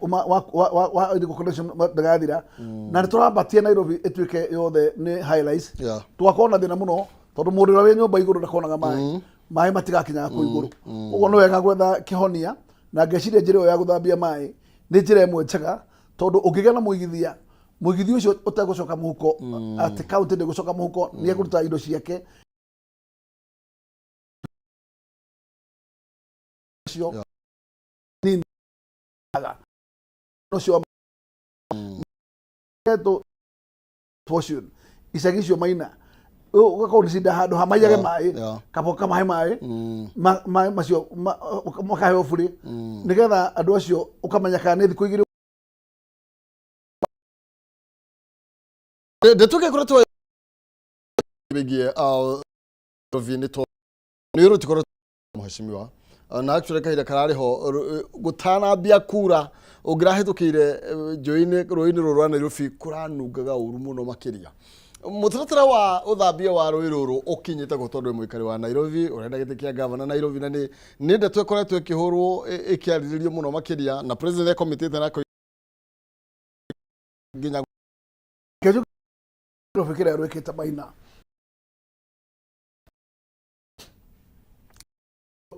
wa illegal connection ndagathira, na nĩ tũrambatia Nairobi ĩtuĩke yothe nĩ high rise, tũgakorwo na thĩna mũno, tondũ mũndũ ũrĩa wĩ nyũmba igũrũ ndakonaga maĩ, maĩ matigakinyaga kũu igũrũ. Ũguo nĩ wega gwetha kĩhonia, na ngeciria njĩra ĩyo ya gũthambia maĩ nĩ njĩra ĩmwe njega, tondũ ũngĩgĩa na mũigithia, mũigithia ũcio ũtegũcoka mũhuko, atĩ kaunti ndĩgũcoka mũhuko, nĩ ekũruta indo ciake cio nini ũcio wa fortune icagi icio maina ũgakorwo nĩ cinda handũ ha maiyage maĩ, kaba kamahe maĩ, maĩ macio makaheo burĩ, nĩgetha andũ acio ũkamenya kana nĩ thikũ 2. Ndeto kũrĩa twa wĩgiĩ nĩ to nĩ rũtikorwo mheshimiwa, na actually kahinda kararĩ ho gũtanambia kura, ũngĩrahĩtũkĩire njũĩ-inĩ, rũĩ-inĩ rũrũ rwa Nairobi, kũranungaga ũru mũno makĩria. Mũtaratara wa ũthambia wa rũĩ rũrũ ũkinyĩte kũ? Tondũ wĩ mũikari wa Nairobi, ũrenda gĩtĩ kĩa gavana Nairobi, na nĩ ndeto ĩkoretwo ĩkĩhũrwo, ĩkĩarĩrĩrio mũno makĩria, na president ekomitĩte na nginya Kĩnjũ Nairobi kĩrĩa rwĩkĩte maina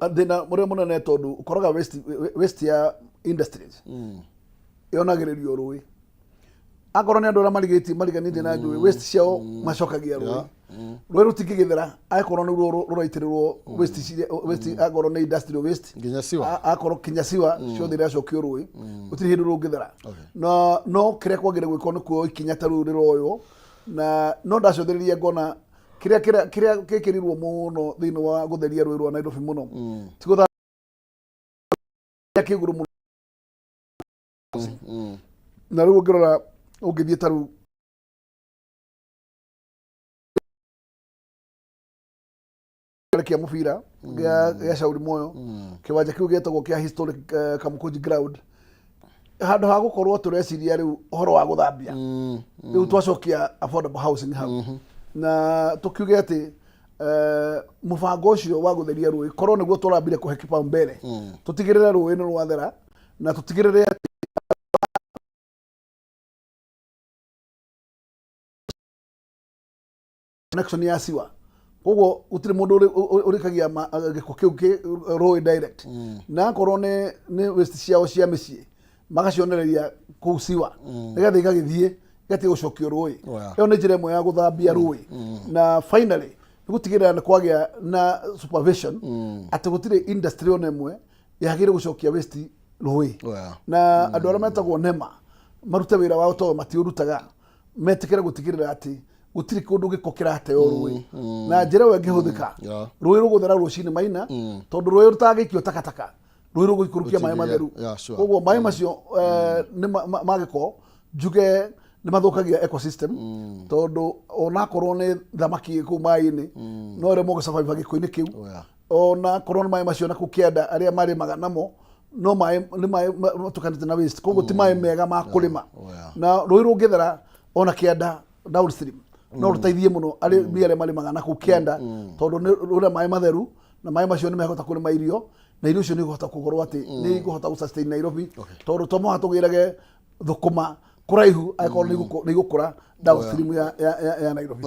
thĩna ũrĩa mũnene, tondũ ũkoraga waste ya industries yonagĩrĩrio rũĩ. Akorwo nĩ andũ arĩa marigĩtie mariganĩtie na njũĩ, waste ciao macokagia rũĩ. Rũĩ rũtingĩgĩthera angĩkorwo nĩruo rũraitĩrĩrwo waste, akorwo nĩ industrial waste. Nginya siwa. Akorwo kinya siwa ciothe iracokio rũĩ, gũtirĩ hĩndĩ rũngĩthera. Na no kĩrĩa kwagĩrĩire gwĩkwo nĩ kuoya ikinya ta rĩu rĩroywo, na no ndacũthĩrĩria ngona kĩrĩa gĩkĩrirwo mũno thĩinĩ wa gũtheria rũĩ rwa Nairobi mũno ti gũthambia kĩgũrũ mũno. Na rĩu ũngĩrora, ũngĩthiĩ ta rĩu kĩa mũbira gĩa Shauri Moyo, kĩwanja kĩu gĩetagwo kĩa historic Kamukunji ground, handũ ha gũkorwo tũreciria rĩu ũhoro wa gũthambia, rĩu twacokia affordable housing hau, na tũkiuge atĩ mũbango ũcio wa gũtheria rũĩ korwo nĩguo tũrambire kũhe kipaumbele, tũtigĩrĩre rũĩ nĩ rwathera na tũtigĩrĩre atĩ connection ya siwa. Koguo gũtirĩ mũndũ ũrĩkagia gĩko kĩu kĩ rũĩ direct, na akorwo nĩ waste ciao cia mĩciĩ, magacionereria kũu siwa, nĩgetha igagĩthiĩ igatiga gũcokio rũĩ. Ĩyo nĩ njĩra ĩmwe ya gũthambia rũĩ. Na finally nĩ gũtigĩrĩra nĩ kwagĩa na supervision atĩ gũtirĩ industry ona ĩmwe yagĩrĩire gũcokia waste rũĩ. Na andũ arĩa metagwo NEMA marute wĩra wao, tondũ matiũrutaga, metĩkĩre gũtigĩrĩra atĩ gũtirĩ kũndũ gĩko kĩrateo rũĩ. Na njĩra ĩyo ĩngĩhũthĩka, rũĩ rũgũthera rũcinĩ maina, tondũ rũĩ rũtangĩikio takataka, rũĩ rũgũikũrũkia maĩ Rũtingĩgĩa- matheru. Yeah, sure. Koguo maĩ macio nĩ ma gĩko, njuge nĩ mathũkagia ecosystem, tondũ onakorwo nĩ thamaki ĩ kũu maĩ-inĩ, no ĩremwo gũsurvive gĩko-inĩ kĩu. Ona korwo nĩ maĩ macio na kũu kĩanda arĩa marĩmaga namo, no maĩ nĩ maĩ matukanĩte na waste, koguo ti maĩ mega ma kũrĩma. Na rũĩ rũngĩthera ona kĩanda downstream, no rũteithie mũno arĩmi arĩa marĩmaga na kũu kĩanda, tondũ nĩ rũna maĩ matheru, na maĩ macio nĩ mekũhota kũrĩma irio, na irio icio nĩ ikũhota kũgũrwo atĩ nĩ ikũhota gũ sustain Nairobi, tondũ to mũhaka tũgĩrage thũkũma kũraihu angĩkorwo nĩ igũkũra downstream ya Nairobi.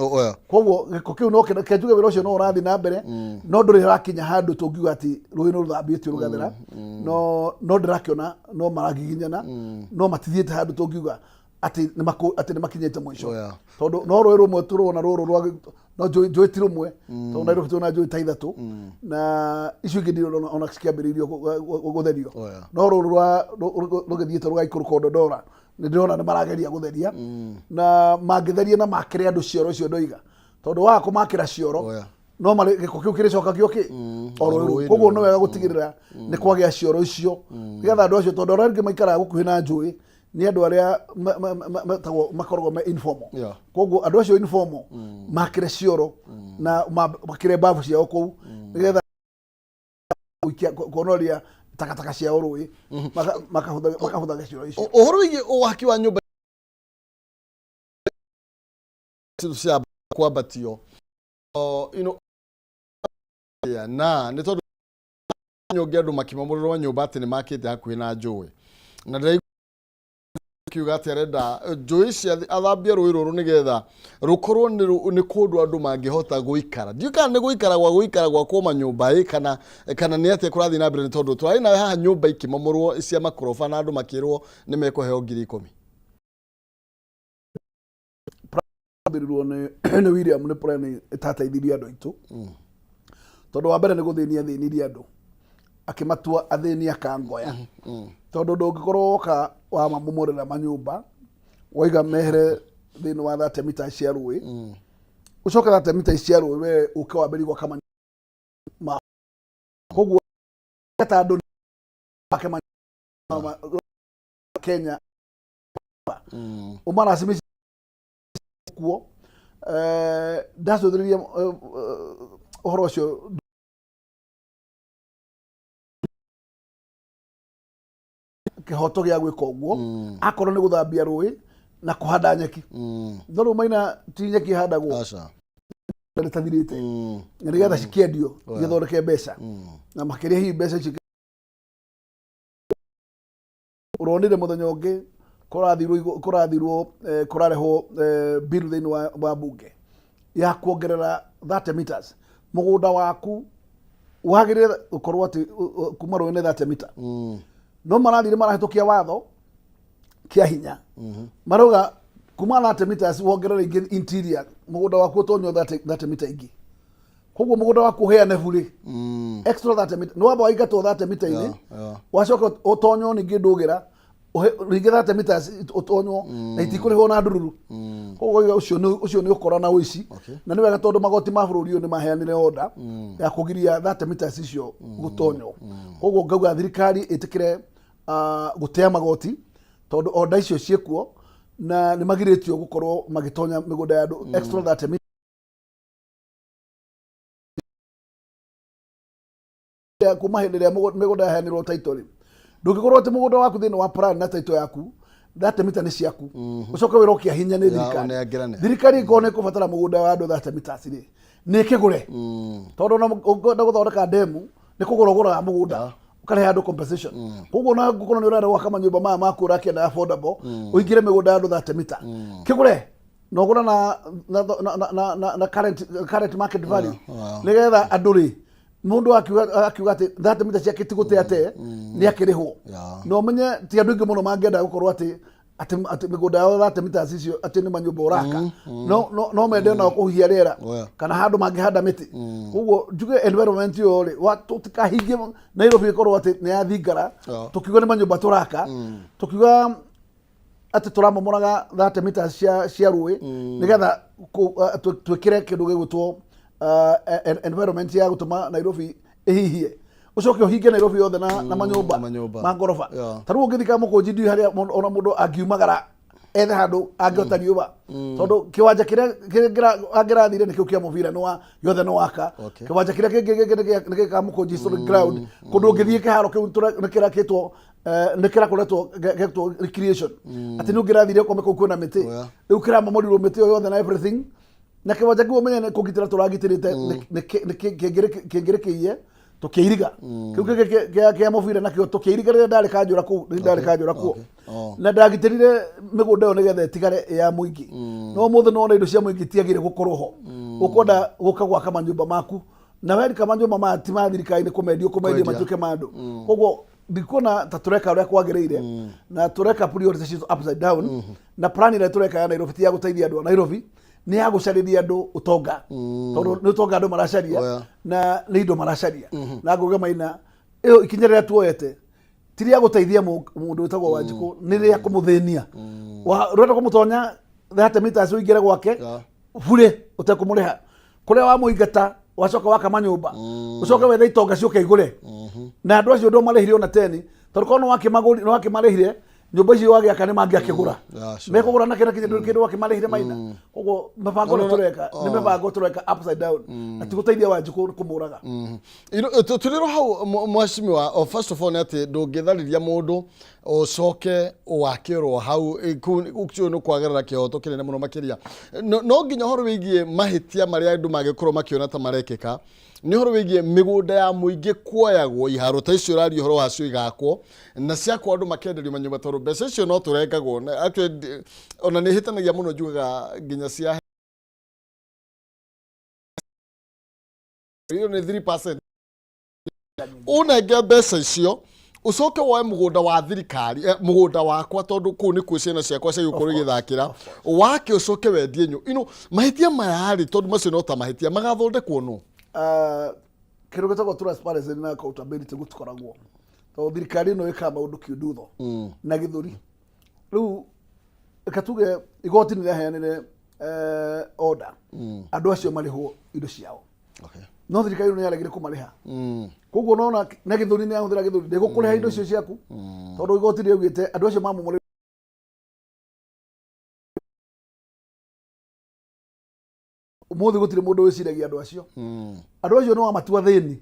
Koguo gĩko kĩu no kĩna njuge wĩra ũcio no ũrathiĩ na mbere, no ndũrĩ ũrakinya handũ tũngiuga atĩ rũĩ nĩ rũthambĩtio rũgathera. No ndĩrakĩona no maragiginyana, no matithiĩte handũ tũngiuga atĩ nĩ makinyĩte mũico. Tondũ no rũĩ rũmwe tũrona rũrũ rwa no njũĩ ti rũmwe, tondũ Nairobi twĩna njũĩ ta ithatũ, na icio ingĩ ndirĩ ona cikĩambĩrĩirio gũtherio. No rũrũ rwa rũgĩthiĩte rũgaikũrũka Ndondora, nĩ ndĩrona nĩ marageria gũtheria, na mangĩtheria na makĩre andũ cioro icio ndoiga, tondũ waga kũmakĩra cioro, no marĩ gĩko kĩu kĩrĩcokagio kĩ o rũĩ rũu. Rũĩ-inĩ Koguo rũu. nĩ wega gũtigĩrĩra nĩ kwagĩa cioro icio, nĩgetha andũ acio, tondũ arĩa angĩ maikaraga gũkuhĩ na njũĩ nĩ andũ arĩa metagwo makoragwo me informal. Koguo andũ acio informal makĩre cioro na makĩre mbabu ciao kũu, nĩgetha Gũikia kuonoria takataka ciao rũĩ, makahũthagĩra cioro icio. Ũhoro wĩgiĩ waki wa nyũmba cia kwambatio ya, na nĩ tondũ nyũngĩ andũ makĩmomorerwo nyũmba atĩ nĩ makĩte hakuhĩ na njũĩ, na ndĩraigua kiuga atĩ arenda njũĩ ici athambie rũĩ rũrũ nĩgetha rũkorwo nĩ kũndũ andũ mangĩhota gũikara. Ndiũĩ kana nĩ gũikara gwa gũikara gwakwo manyũmba ĩ, kana nĩ atĩa kũrathiĩ na mbere, nĩ tondũ tũrarĩ nawe haha nyũmba ikĩmomorwo cia makoroba na andũ makĩrwo nĩ mekũheo 10,000. Ambĩrĩrwo nĩ William nĩ plan ĩtateithirie andũ aitũ, tondũ wa mbere nĩ gũthĩnia athĩnirie andũ, akĩmatua athĩni akangoya, tondũ ndũngĩkorwo woka wamamomorera manyũmba, waiga mehere thĩinĩ wa 30 mita cia rũĩ, ũcoke 30 mita cia rũĩ we ũke wambĩrĩrie gwaka manyũmba. Koguo ta andũ make Kenya ũmaracimici kuo. Ndacũthĩrĩria ũhoro ũcio kĩhoto gĩa gwĩka ũguo, akorwo nĩ gũthambia rũĩ na kũhanda nyeki, no rĩu maina ti nyeki ĩhandagwo. Aca. Rĩtathirĩte na nĩgetha cikĩendio igĩthondeke mbeca, na makĩria hihi mbeca icio ũronire mũthenya ũngĩ kũrathirwo kũrarehwo bill thĩinĩ wa bunge ya kuongerera 30 meters. Mũgũnda waku wagĩrĩire gũkorwo atĩ kuma rũĩ nĩ 30 mita, no marathire marahĩtũkia watho kĩa hinya, marauga kuma 30 meters wongerere ingĩ interior, mũgũnda waku ũtonywo 30 mita ingĩ. Koguo mũgũnda waku ũheane burĩ extra 30 mita, nĩ wamba waingatwo 30 mita-inĩ, wacoka ũtonywo ningĩ ndũgĩra rĩngĩ 30 meters ũtonywo na itikũrĩhwo na ndururu. Koguo ũiga ũcio nĩ ũkora na ũici. Na nĩ wega tondũ magoti ma bũrũri ũyũ nĩ maheanire order ya kũgiria 30 meters icio gũtonywo. Koguo ngauga thirikari ĩtĩkĩre gũtea magoti, tondũ order icio ciĩkuo na nĩ magirĩtio gũkorwo magĩtonya mĩgũnda ya andũ extra 30 meters kuma hĩndĩ ĩrĩa mĩgũnda yaheanirwo title rĩ. Ndũngĩkorwo atĩ mũgũnda waku thĩinĩ wa plan na title yaku 30 mita nĩ ciaku, ũcoke wĩrwo kĩa hinya nĩ thirikari. Ũnengerane. Thirikari ĩkorwo nĩ ĩkũbatara mũgũnda wa andũ 30 meters rĩ, nĩ ĩkĩgũre, tondũ ona ũngĩenda gũthondeka ndemu nĩ kũgũra ũgũraga mũgũnda, ũkarehe andũ compensation. Koguo ona ngũkorwo nĩ ũrenda gwaka manyũmba maya maku ũrakĩenda affordable, ũingĩre mĩgũnda ya andũ 30 mita, kĩgũre na ũgũre na current market value, nĩgetha andũ rĩ, mũndũ akiuga atĩ 30 mita ciake ti gũte ate nĩ akĩrĩhwo. Na ũmenye ti andũ aingĩ mũno mangĩenda gũkorwo atĩ mĩgũnda yao 30 meters icio atĩ nĩ manyũmba ũraka, no mende onao kũhuhia rĩera kana handũ mangĩhanda mĩtĩ. Koguo njuge environment ĩyo rĩ, tũtikahingie Nairobi ĩkorwo atĩ nĩ ya thingara, tũkiuga nĩ manyũmba tũraka, tũkiuga atĩ tũramomoraga 30 meters cia rũĩ nĩgetha twĩkĩre kĩndũ gĩgwĩtwo environment ya gũtũma Nairobi ĩhihie, ũcoke ũhinge Nairobi yothe na manyũmba na manyũmba. Ma ngoroba. Ta rĩu ũngĩthika Mũkũnji, ndiũĩ harĩa ona mũndũ angiumagara ethe handũ angĩota riũa, tondũ kĩwanja kĩrĩa angĩrathire nĩ kĩu kĩa mũbira nĩ wa gĩothe nĩ waka. Kĩwanja kĩrĩa kĩngĩ nĩ gĩka Mũkũnji Historic Ground, kũndũ ũngĩthiĩ kĩharo kĩu nĩ kĩrakĩtwo, nĩ kĩrakoretwo getwo recreation, atĩ nĩ ũngĩrathire ũkome kũu kwĩna mĩtĩ. Rĩu kĩramomorirwo mĩtĩ ĩyo yothe na everything, na kĩwanja kĩu ũmenye nĩ kũgitĩra tũragitĩrĩte, kĩngĩrĩ kĩiye tũkĩiriga kĩu kĩngĩ kĩa mũbira nakĩo tũkĩiriga rĩrĩa ndarĩ kanjũra kũu, rĩrĩa ndarĩ kanjũra kuo. Na ndagitĩrire mĩgũnda ĩyo nĩgetha ĩtigare ya mũingĩ, no ũmũthĩ nĩwona indo cia mũingĩ itiagĩrĩire gũkorwo ho. Ũkwenda gũka gwaka manyũmba maku, na werika manyũmba maya ti ma thirikari, nĩ kũmendio kũmendio Kwendia. matuĩke ma andũ. Koguo ndikuona ta tũreka ũrĩa kwagĩrĩire, na tũreka priorities citũ upside down, na plan ĩrĩa tũreka ya Nairobi ti ya gũteithia andũ a Nairobi, nĩ ya gũcarĩria andũ ũtonga, tondũ nĩ ũtonga andũ maracaria na nĩ indo maracaria. Na ngauga maina ĩyo ikinya rĩrĩa tuoete ti rĩa gũteithia mũndũ wĩtagwo Wanjikũ, nĩ rĩa kũmũthĩnia. Rũrenda kũmũtonya 30 meters ũingĩre gwake bure ũtekũmũrĩha, kũrĩa wamũingata wacoka waka manyũmba, ũcoke wethe itonga ciũke igũre, na andũ acio ndũmarĩhire ona teni, tondũ korwo nĩ wakĩmarĩhire Nyũmba icio wagĩaka nĩ mangĩakĩgũra. Yeah, sure. Mekũgũra na kĩrĩa kĩndũ kĩndũ wakĩmarĩhire maina. Koguo mĩbango No, no, ĩrĩa no. tũreka nĩ mĩbango tũreka upside down na ti gũteithia Wanjikũ kũmũraga. Tũrĩrwo hau mheshimiwa, first of all nĩ atĩ ndũngĩtharĩria mũndũ ũcoke wakĩrwo hau, kũu ũcio nĩ kwagerera kĩhoto kĩnene mũno makĩria. No nginya ũhoro wĩgiĩ mahĩtia marĩa andũ mangĩkorwo makĩona ta marekĩka nĩ ũhoro wĩgiĩ mĩgũnda ya mũingĩ kuoyagwo, iharo ta icio ũraria ũhoro wacio igakwo na ciakwo andũ makenderio manyũmba, tondũ mbeca icio no tũrengagwo. Actually, ona nĩ hĩtanagia mũno njugaga nginya cia ĩyo nĩ 3%. Ũnenge mbeca icio ũcoke woe mũgũnda wa thirikari, mũgũnda wakwa, tondũ kũu nĩkuo ciana ciakwa ciagĩkorwo igĩthakĩra, wake ũcoke wendie nyũ ino. Mahĩtia maya rĩ, tondũ macio no ta mahĩtia magathondekwo nũ? Ah, kĩndũ gĩtagwo transparency na accountability gũtikoragwo, tondũ thirikari ĩno ĩkaga maũndũ kĩndutho na gĩthũri. Rĩu reke tuge igoti nĩ rĩaheanire order andũ acio marĩhwo indo ciao, no thirikari ĩno nĩ yaregire kũmarĩha. Koguo nona na gĩthũri nĩ yahũthĩra gĩthũri, ndĩgũkũrĩha indo icio ciaku, tondũ igoti rĩaugĩte andũ acio mamomore ũmũthĩ. Gũtirĩ mũndũ wĩciragia andũ acio. Andũ acio nĩ wamatua thĩni,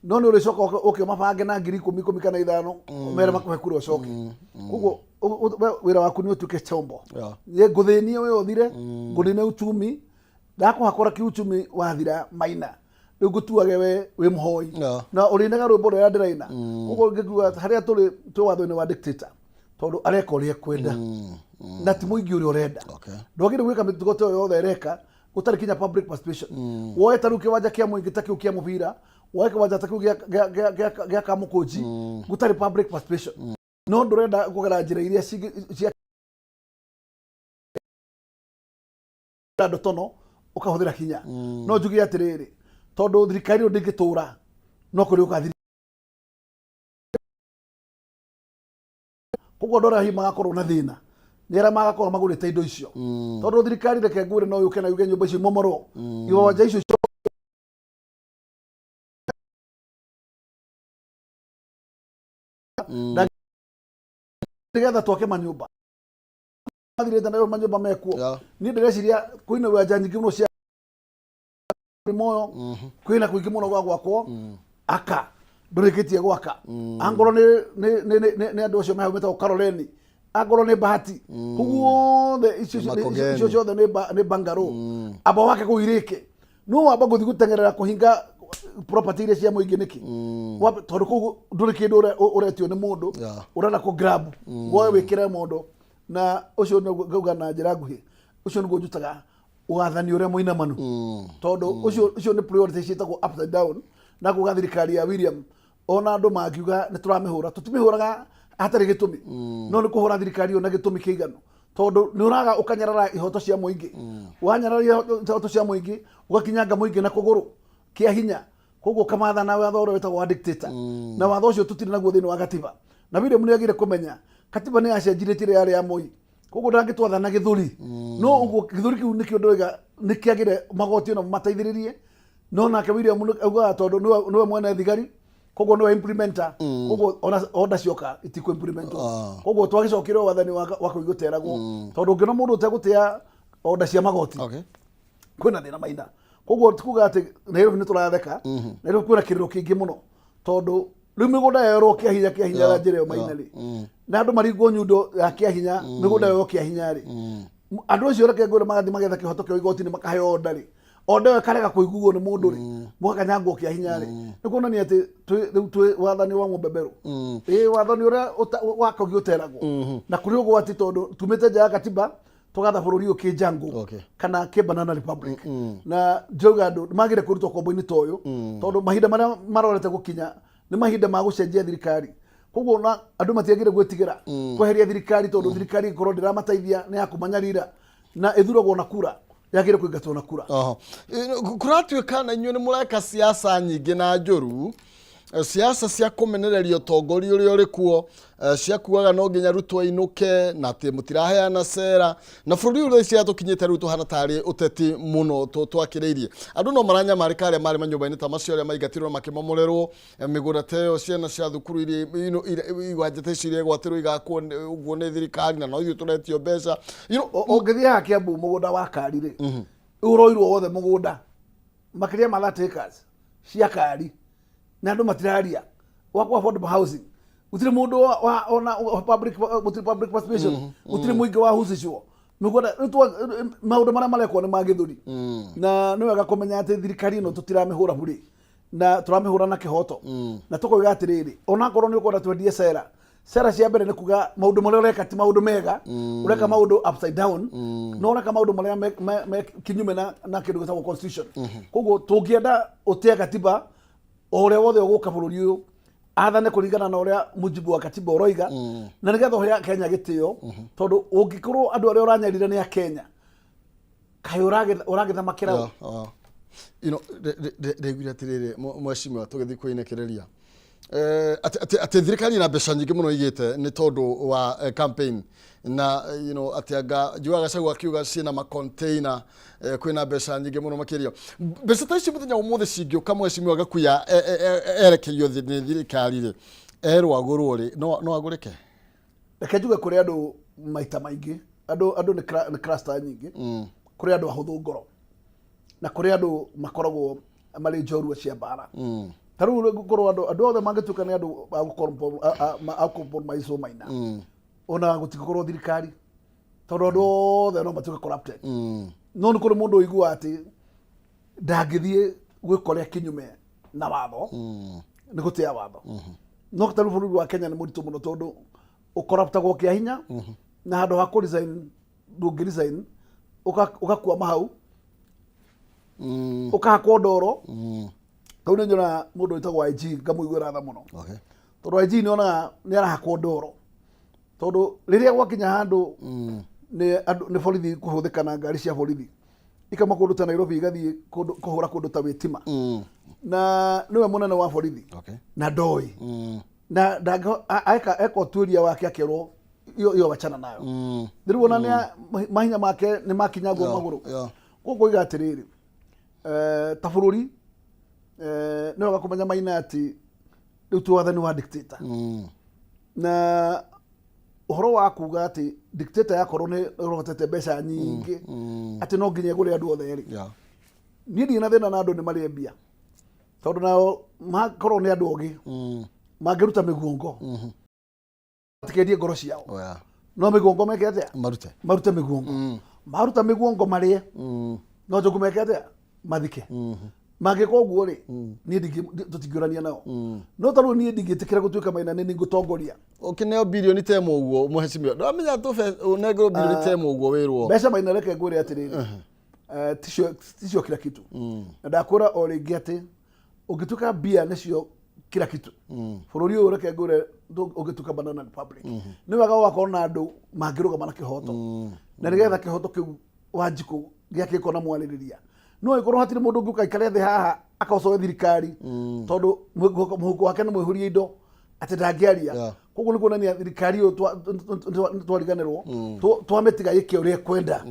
no nĩ ũrĩcoka ũke ũmabange na ngiri ikũmi ikũmi kana ithano, mere makũhe kura ũcoke. Koguo we wĩra waku nĩ ũtuĩke chombo. Ye ngũthĩnie we ũthire, ngũnine uchumi, ndakũhakũra kiuchumi wathira maina, rĩu ngũtuage we wĩ mũhoi na ũrĩinaga rwĩmbo rũrĩa ndĩraina. Koguo ngĩkuga harĩa tũrĩ, twĩ watho-inĩ wa dictator, tondũ areka ũrĩa ekwenda na ti mũingĩ ũrĩa ũrenda. Ndwagĩrĩire gwĩka mĩtugo ta ĩyo yothe ĩreka gũtarĩ kinya public participation. Woe ta rĩu kĩwanja kĩa mũingĩ ta kĩu kĩa mũbira, woe kĩwanja ta kĩu gĩa Kamũkũnji gũtarĩ public participation, no ndũrenda kũgera njĩra iria cia ndotono ũkahũthĩra hinya. No njuge atĩrĩrĩ, tondũ thirikari ĩyo ndĩngĩtũra, no kũrĩ ũkathiri. Koguo andũ arĩa hihi magakorwo na thĩna nĩ arĩa magakorwo magũrĩte indo icio, tondũ thirikari, reke ngwĩre, no yũke na yuge nyũmba icio imomorwo, iwanja icio na nĩgetha twake manyũmba mathirĩte nayo manyũmba mekuo. Niĩ ndĩreciria kwĩna iwanja nyingĩ mũno cia moyo, kwĩna kũingĩ mũno gwa gwakwo aka ndũrĩkĩtie gwaka, angorwo nĩ andũ acio mehau metagwo Karoleni, angorwo nĩ Bahati, kũu guothe Makongeni. Icio ciothe nĩ bungalow. Amba wake kũu irĩke, no wamba gũthiĩ gũteng'erera kũhinga property iria cia mũingĩ nĩkĩ? Tondũ kũu ndũrĩ kĩndũ ũretio nĩ mũndũ, ũrenda kũ grab woe wĩkĩre mũndũ na ũcio nĩguo ngauga na njĩra nguhĩ, ũcio nĩguo njutaga wathani ũrĩa mũinamanu, tondũ ũcio nĩ priority ciĩtagwo upside down. Na kuga thirikari ya William, ona andũ mangiuga nĩ tũramĩhũra, tũtimĩhũraga hatarĩ gĩtũmi, no nĩ kũhũra thirikari ĩyo na gĩtũmi kĩiganu, tondũ nĩ ũraga ũkanyarara ihoto cia mũingĩ. Wanyarara ihoto cia mũingĩ, ũgakinyanga mũingĩ na kũgũrũ kĩa hinya, koguo ũkamatha na watho ũrĩa wĩtagwo wa dictator, na watho ũcio tũtirĩ naguo thĩinĩ wa gatiba. Na William nĩ agire kũmenya katiba nĩ yacenjirie, tĩrĩa yarĩ ya Moi, koguo ndangĩtwatha na gĩthũri. No ũguo gĩthũri kĩu nĩkĩo ndĩroiga nĩ kĩagĩre magoti ona mateithĩrĩrie. No nake William augaga tondũ nĩwe mwene thigari, koguo nĩwe implementer, koguo ona order cioka itikũ implementwo. Koguo twagĩcokire wathani wa kũigũteragwo, tondũ ũngĩona mũndũ ũtegũtĩa order cia magoti, kwĩna thĩna maina. Koguo ti kuga atĩ Nairobi nĩ tũratheka. Nairobi kwĩna kĩrĩro kĩingĩ mũno, tondũ rĩu mĩgũnda yoerwo kĩa hinya, kĩa hinya na njĩra ĩyo maina rĩ, na andũ maringwo nyundo ya kĩa hinya, mĩgũnda yoywo kĩa hinya rĩ, andũ acio reke ngwĩre magathiĩ magetha kĩhoto kĩao igoti-inĩ, makaheo order rĩ, order ĩyo ĩkarega kũiguo nĩ mũndũ rĩ, mũgakanyangwo kĩa hinya rĩ, nĩ kuonania atĩ rĩu twĩ wathani wa mũbeberũ, ĩ wathani ũrĩa wa kogi ũteragwo na kũrĩ ũgwati, tondũ tumĩte nja ya katiba tũgatha bũrũri ũyũ kĩnjango kana kĩ banana republic. Na ndĩrauga andũ nĩ magĩrĩire kũrutwo kombo-inĩ ta ũyũ, tondũ mahinda marĩa marorete gũkinya nĩ mahinda ma gũcenjia thirikari. Koguo na andũ matiagĩrĩire gwĩtigĩra kweheria thirikari, tondũ thirikari ĩngĩkorwo ndĩramateithia nĩ ya kũmanyarira, na ĩthuragwo na kura, yagĩrĩire kũingatwo na kura. Oho. Kũratuĩka na inyuĩ nĩ mũreka siasa nyingĩ na njũru. Siasa cia kũmenereria ũtongoria ũrĩa ũrĩ kuo, cia kuaga no nginya Ruto ainũke na atĩ mũtiraheana cera na bũrũri ũyũ thaa ici tũkinyĩte rĩu tũhana tarĩ ũteti mũno twakĩrĩirie. Andũ no maranyamarĩka arĩa marĩ manyũmba-inĩ ta macio, arĩa maingatirwo na makĩmomorerwo mĩgũnda ta ĩyo, ciana cia thukuru iria iwanja ta icio iria igwatĩrwo igakwo ũguo nĩ thirikari na no ithuĩ tũretio mbeca. Ũngĩthiĩ haha Kiambu mũgũnda wa Kari rĩ, ũroirwo wothe mũgũnda makĩria ma 30 acres cia Kari na andũ matiraria gwakwo affordable housing, gũtirĩ mũndũ ona public, gũtirĩ public participation, gũtirĩ mũingĩ wahusishwo mĩgũnda. Rĩu maũndũ marĩa marekwo nĩ ma gĩthũri, na nĩ wega kũmenya atĩ thirikari ĩno tũtiramĩhũra burĩ na tũramĩhũra na kĩhoto, na tũkoiga atĩrĩrĩ, onakorwo nĩ ũkwenda twendie cera, cera cia mbere nĩ kuga maũndũ marĩa ũreka ti maũndũ mega, ũreka maũndũ upside down, no ũreka maũndũ marĩa me kinyume na kĩndũ gĩtagwo constitution. Koguo tũngĩenda ũtĩe katiba, o ũrĩa wothe ũgũka bũrũri ũyũ athane kũringana na ũrĩa mujibu wa katiba ũroiga, na nĩgetha ũhe Kenya gĩtĩo, tondũ ũngĩkorwo andũ arĩa ũranyarira nĩ a Kenya, kaĩ ũragĩthamakĩra ũ? Yeah. Ndaiguire atĩrĩrĩ, mheshimiwa, tũgĩthiĩ kwĩinĩkĩrĩria atĩ thirikari ĩna mbeca nyingĩ mũno igĩte nĩ tondũ wa campaign na atĩ anga njugaga Gachagua akiuga ciĩna macontainer, kwĩna mbeca nyingĩ mũno makĩria. Mbeca ta ici mũthenya ũmũthĩ cingĩũka, mheshimiwa Gakuya, erekerio nĩ thirikari rĩ, erwo agũrwo rĩ, no agũrĩke? Reke njuge, kũrĩ andũ maita maingĩ, andũ nĩ cluster nyingĩ. Kũrĩ andũ ahũthũ ngoro na kũrĩ andũ makoragwo marĩ njorua cia mbara. Ta rĩu gũkorwo andũ othe mangĩtuĩka nĩ andũ a gũ-compromise maina, ona gũtingĩkorwo thirikari, tondũ andũ othe no matuĩke corrupted. No nĩ kũrĩ mũndũ ũiguaga atĩ ndangĩthiĩ gwĩka ũrĩa kinyume na watho, nĩ gũtĩa watho. No ta rĩu bũrũri wa Kenya nĩ mũritũ mũno, tondũ ũkoraptagwo kĩa hinya, na handũ ha kũ resign ndũngĩ resign, ũgakwama hau, ũkahakwo ndoro. Tau nĩ nyonaga mũndũ wĩtagwo IG ngamũiguĩra tha mũno, tondũ IG nĩ onaga nĩ arahakwo ndoro, tondũ rĩrĩa gwakinya handũ nĩ andũ nĩ borithi kũhũthĩka na ngari cia borithi ikama kũndũ ta Nairobi, igathiĩ kũndũ kũhũra kũndũ ta Wĩtima, na nĩwe mũnene wa borithi na ndoĩ na eka ũtuĩria wake, akerwo iyo wachana nayo. Rĩu ona nĩ mahinya make nĩ makinyangwo magũrũ. Koguo iga atĩrĩrĩ, ta bũrũri, nĩ wega kũmenya maina atĩ rĩu twĩ wathani wa dictator, na ũhoro wa kuga atĩ dictator yakorwo nĩ ĩrogotete mbeca nyingĩ atĩ no nginya ĩgũre andũ othe rĩ, niĩ ndirĩ na thĩna na andũ nĩ marĩe mbia, tondũ nao makorwo nĩ andũ ogĩ mangĩruta mĩguongo matikendie ngoro ciao. Oh, yeah. No mĩguongo meke atĩa? Marute. Marute mĩguongo, maruta mĩguongo marĩe, no njogu meke atĩa? Mathike. Mangĩka ũguo rĩ, niĩ tũtingĩũrania nao. No ta rĩu niĩ ndingĩtĩkĩra gũtuĩka maina nĩ ngũtongoria. Ũkĩneo birioni ta ĩmwe ũguo, mheshimiwa, ndamenya tũbe ũnengerwo birioni ta ĩmwe ũguo wĩrwo. Mbeca maina, reke ngwĩre atĩrĩrĩ, ticio kila kitu. Na ndakwĩra o rĩngĩ atĩ ũngĩtuĩka mbia nĩcio kila kitu bũrũri ũyũ, reke ngwĩre, ũngĩtuĩka banana republic. Nĩ wega ũgakorwo na andũ mangĩrũgama na kĩhoto, na nĩgetha kĩhoto kĩu Wanjikũ gĩakĩko na mwarĩrĩria. No ĩkorwo hatirĩ mũndũ ũngĩũka aikare thĩ haha akocoe thirikari, tondũ mũhuko wake nĩ mũihũrie indo atĩ ndangĩaria. Koguo nĩ kuonania thirikari ĩyo twariganĩrwo, twamĩtiga ĩke ũrĩa ĩkwenda,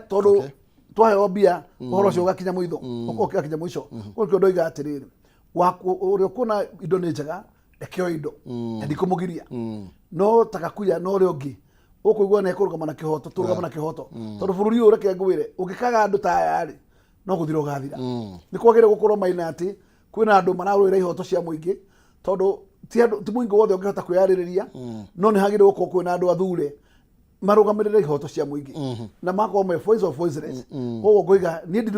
tondũ twaheo mbia ũhoro ũcio ũgakinya mũitho, ũgakinya mũico. Koguo nĩkĩo ndoiga atĩrĩrĩ, ũrĩa ũkuona indo nĩ njega, reke oe indo na ndikũmũgiria. No ta Gakuya na ũrĩa ũngĩ ũkũigua nĩ ekũrũgama na kĩhoto, tũrũgama na kĩhoto, tondũ bũrũri ũyũ, reke ngwĩre, ũngĩkaga andũ ta aya rĩ, no gũthira ũgathira. Nĩ kwagĩrĩire gũkorwo maina atĩ kwĩna andũ mararũĩra ihoto cia mũingĩ, tondũ ti andũ, ti mũingĩ wothe ũngĩhota kwĩyarĩrĩria, no nĩ hagĩrĩire gũkorwo kwĩna andũ athure marũgamĩrĩre ihoto cia mũingĩ na makorwo me voice of voiceless. Koguo ngũiga niĩ ndirĩ.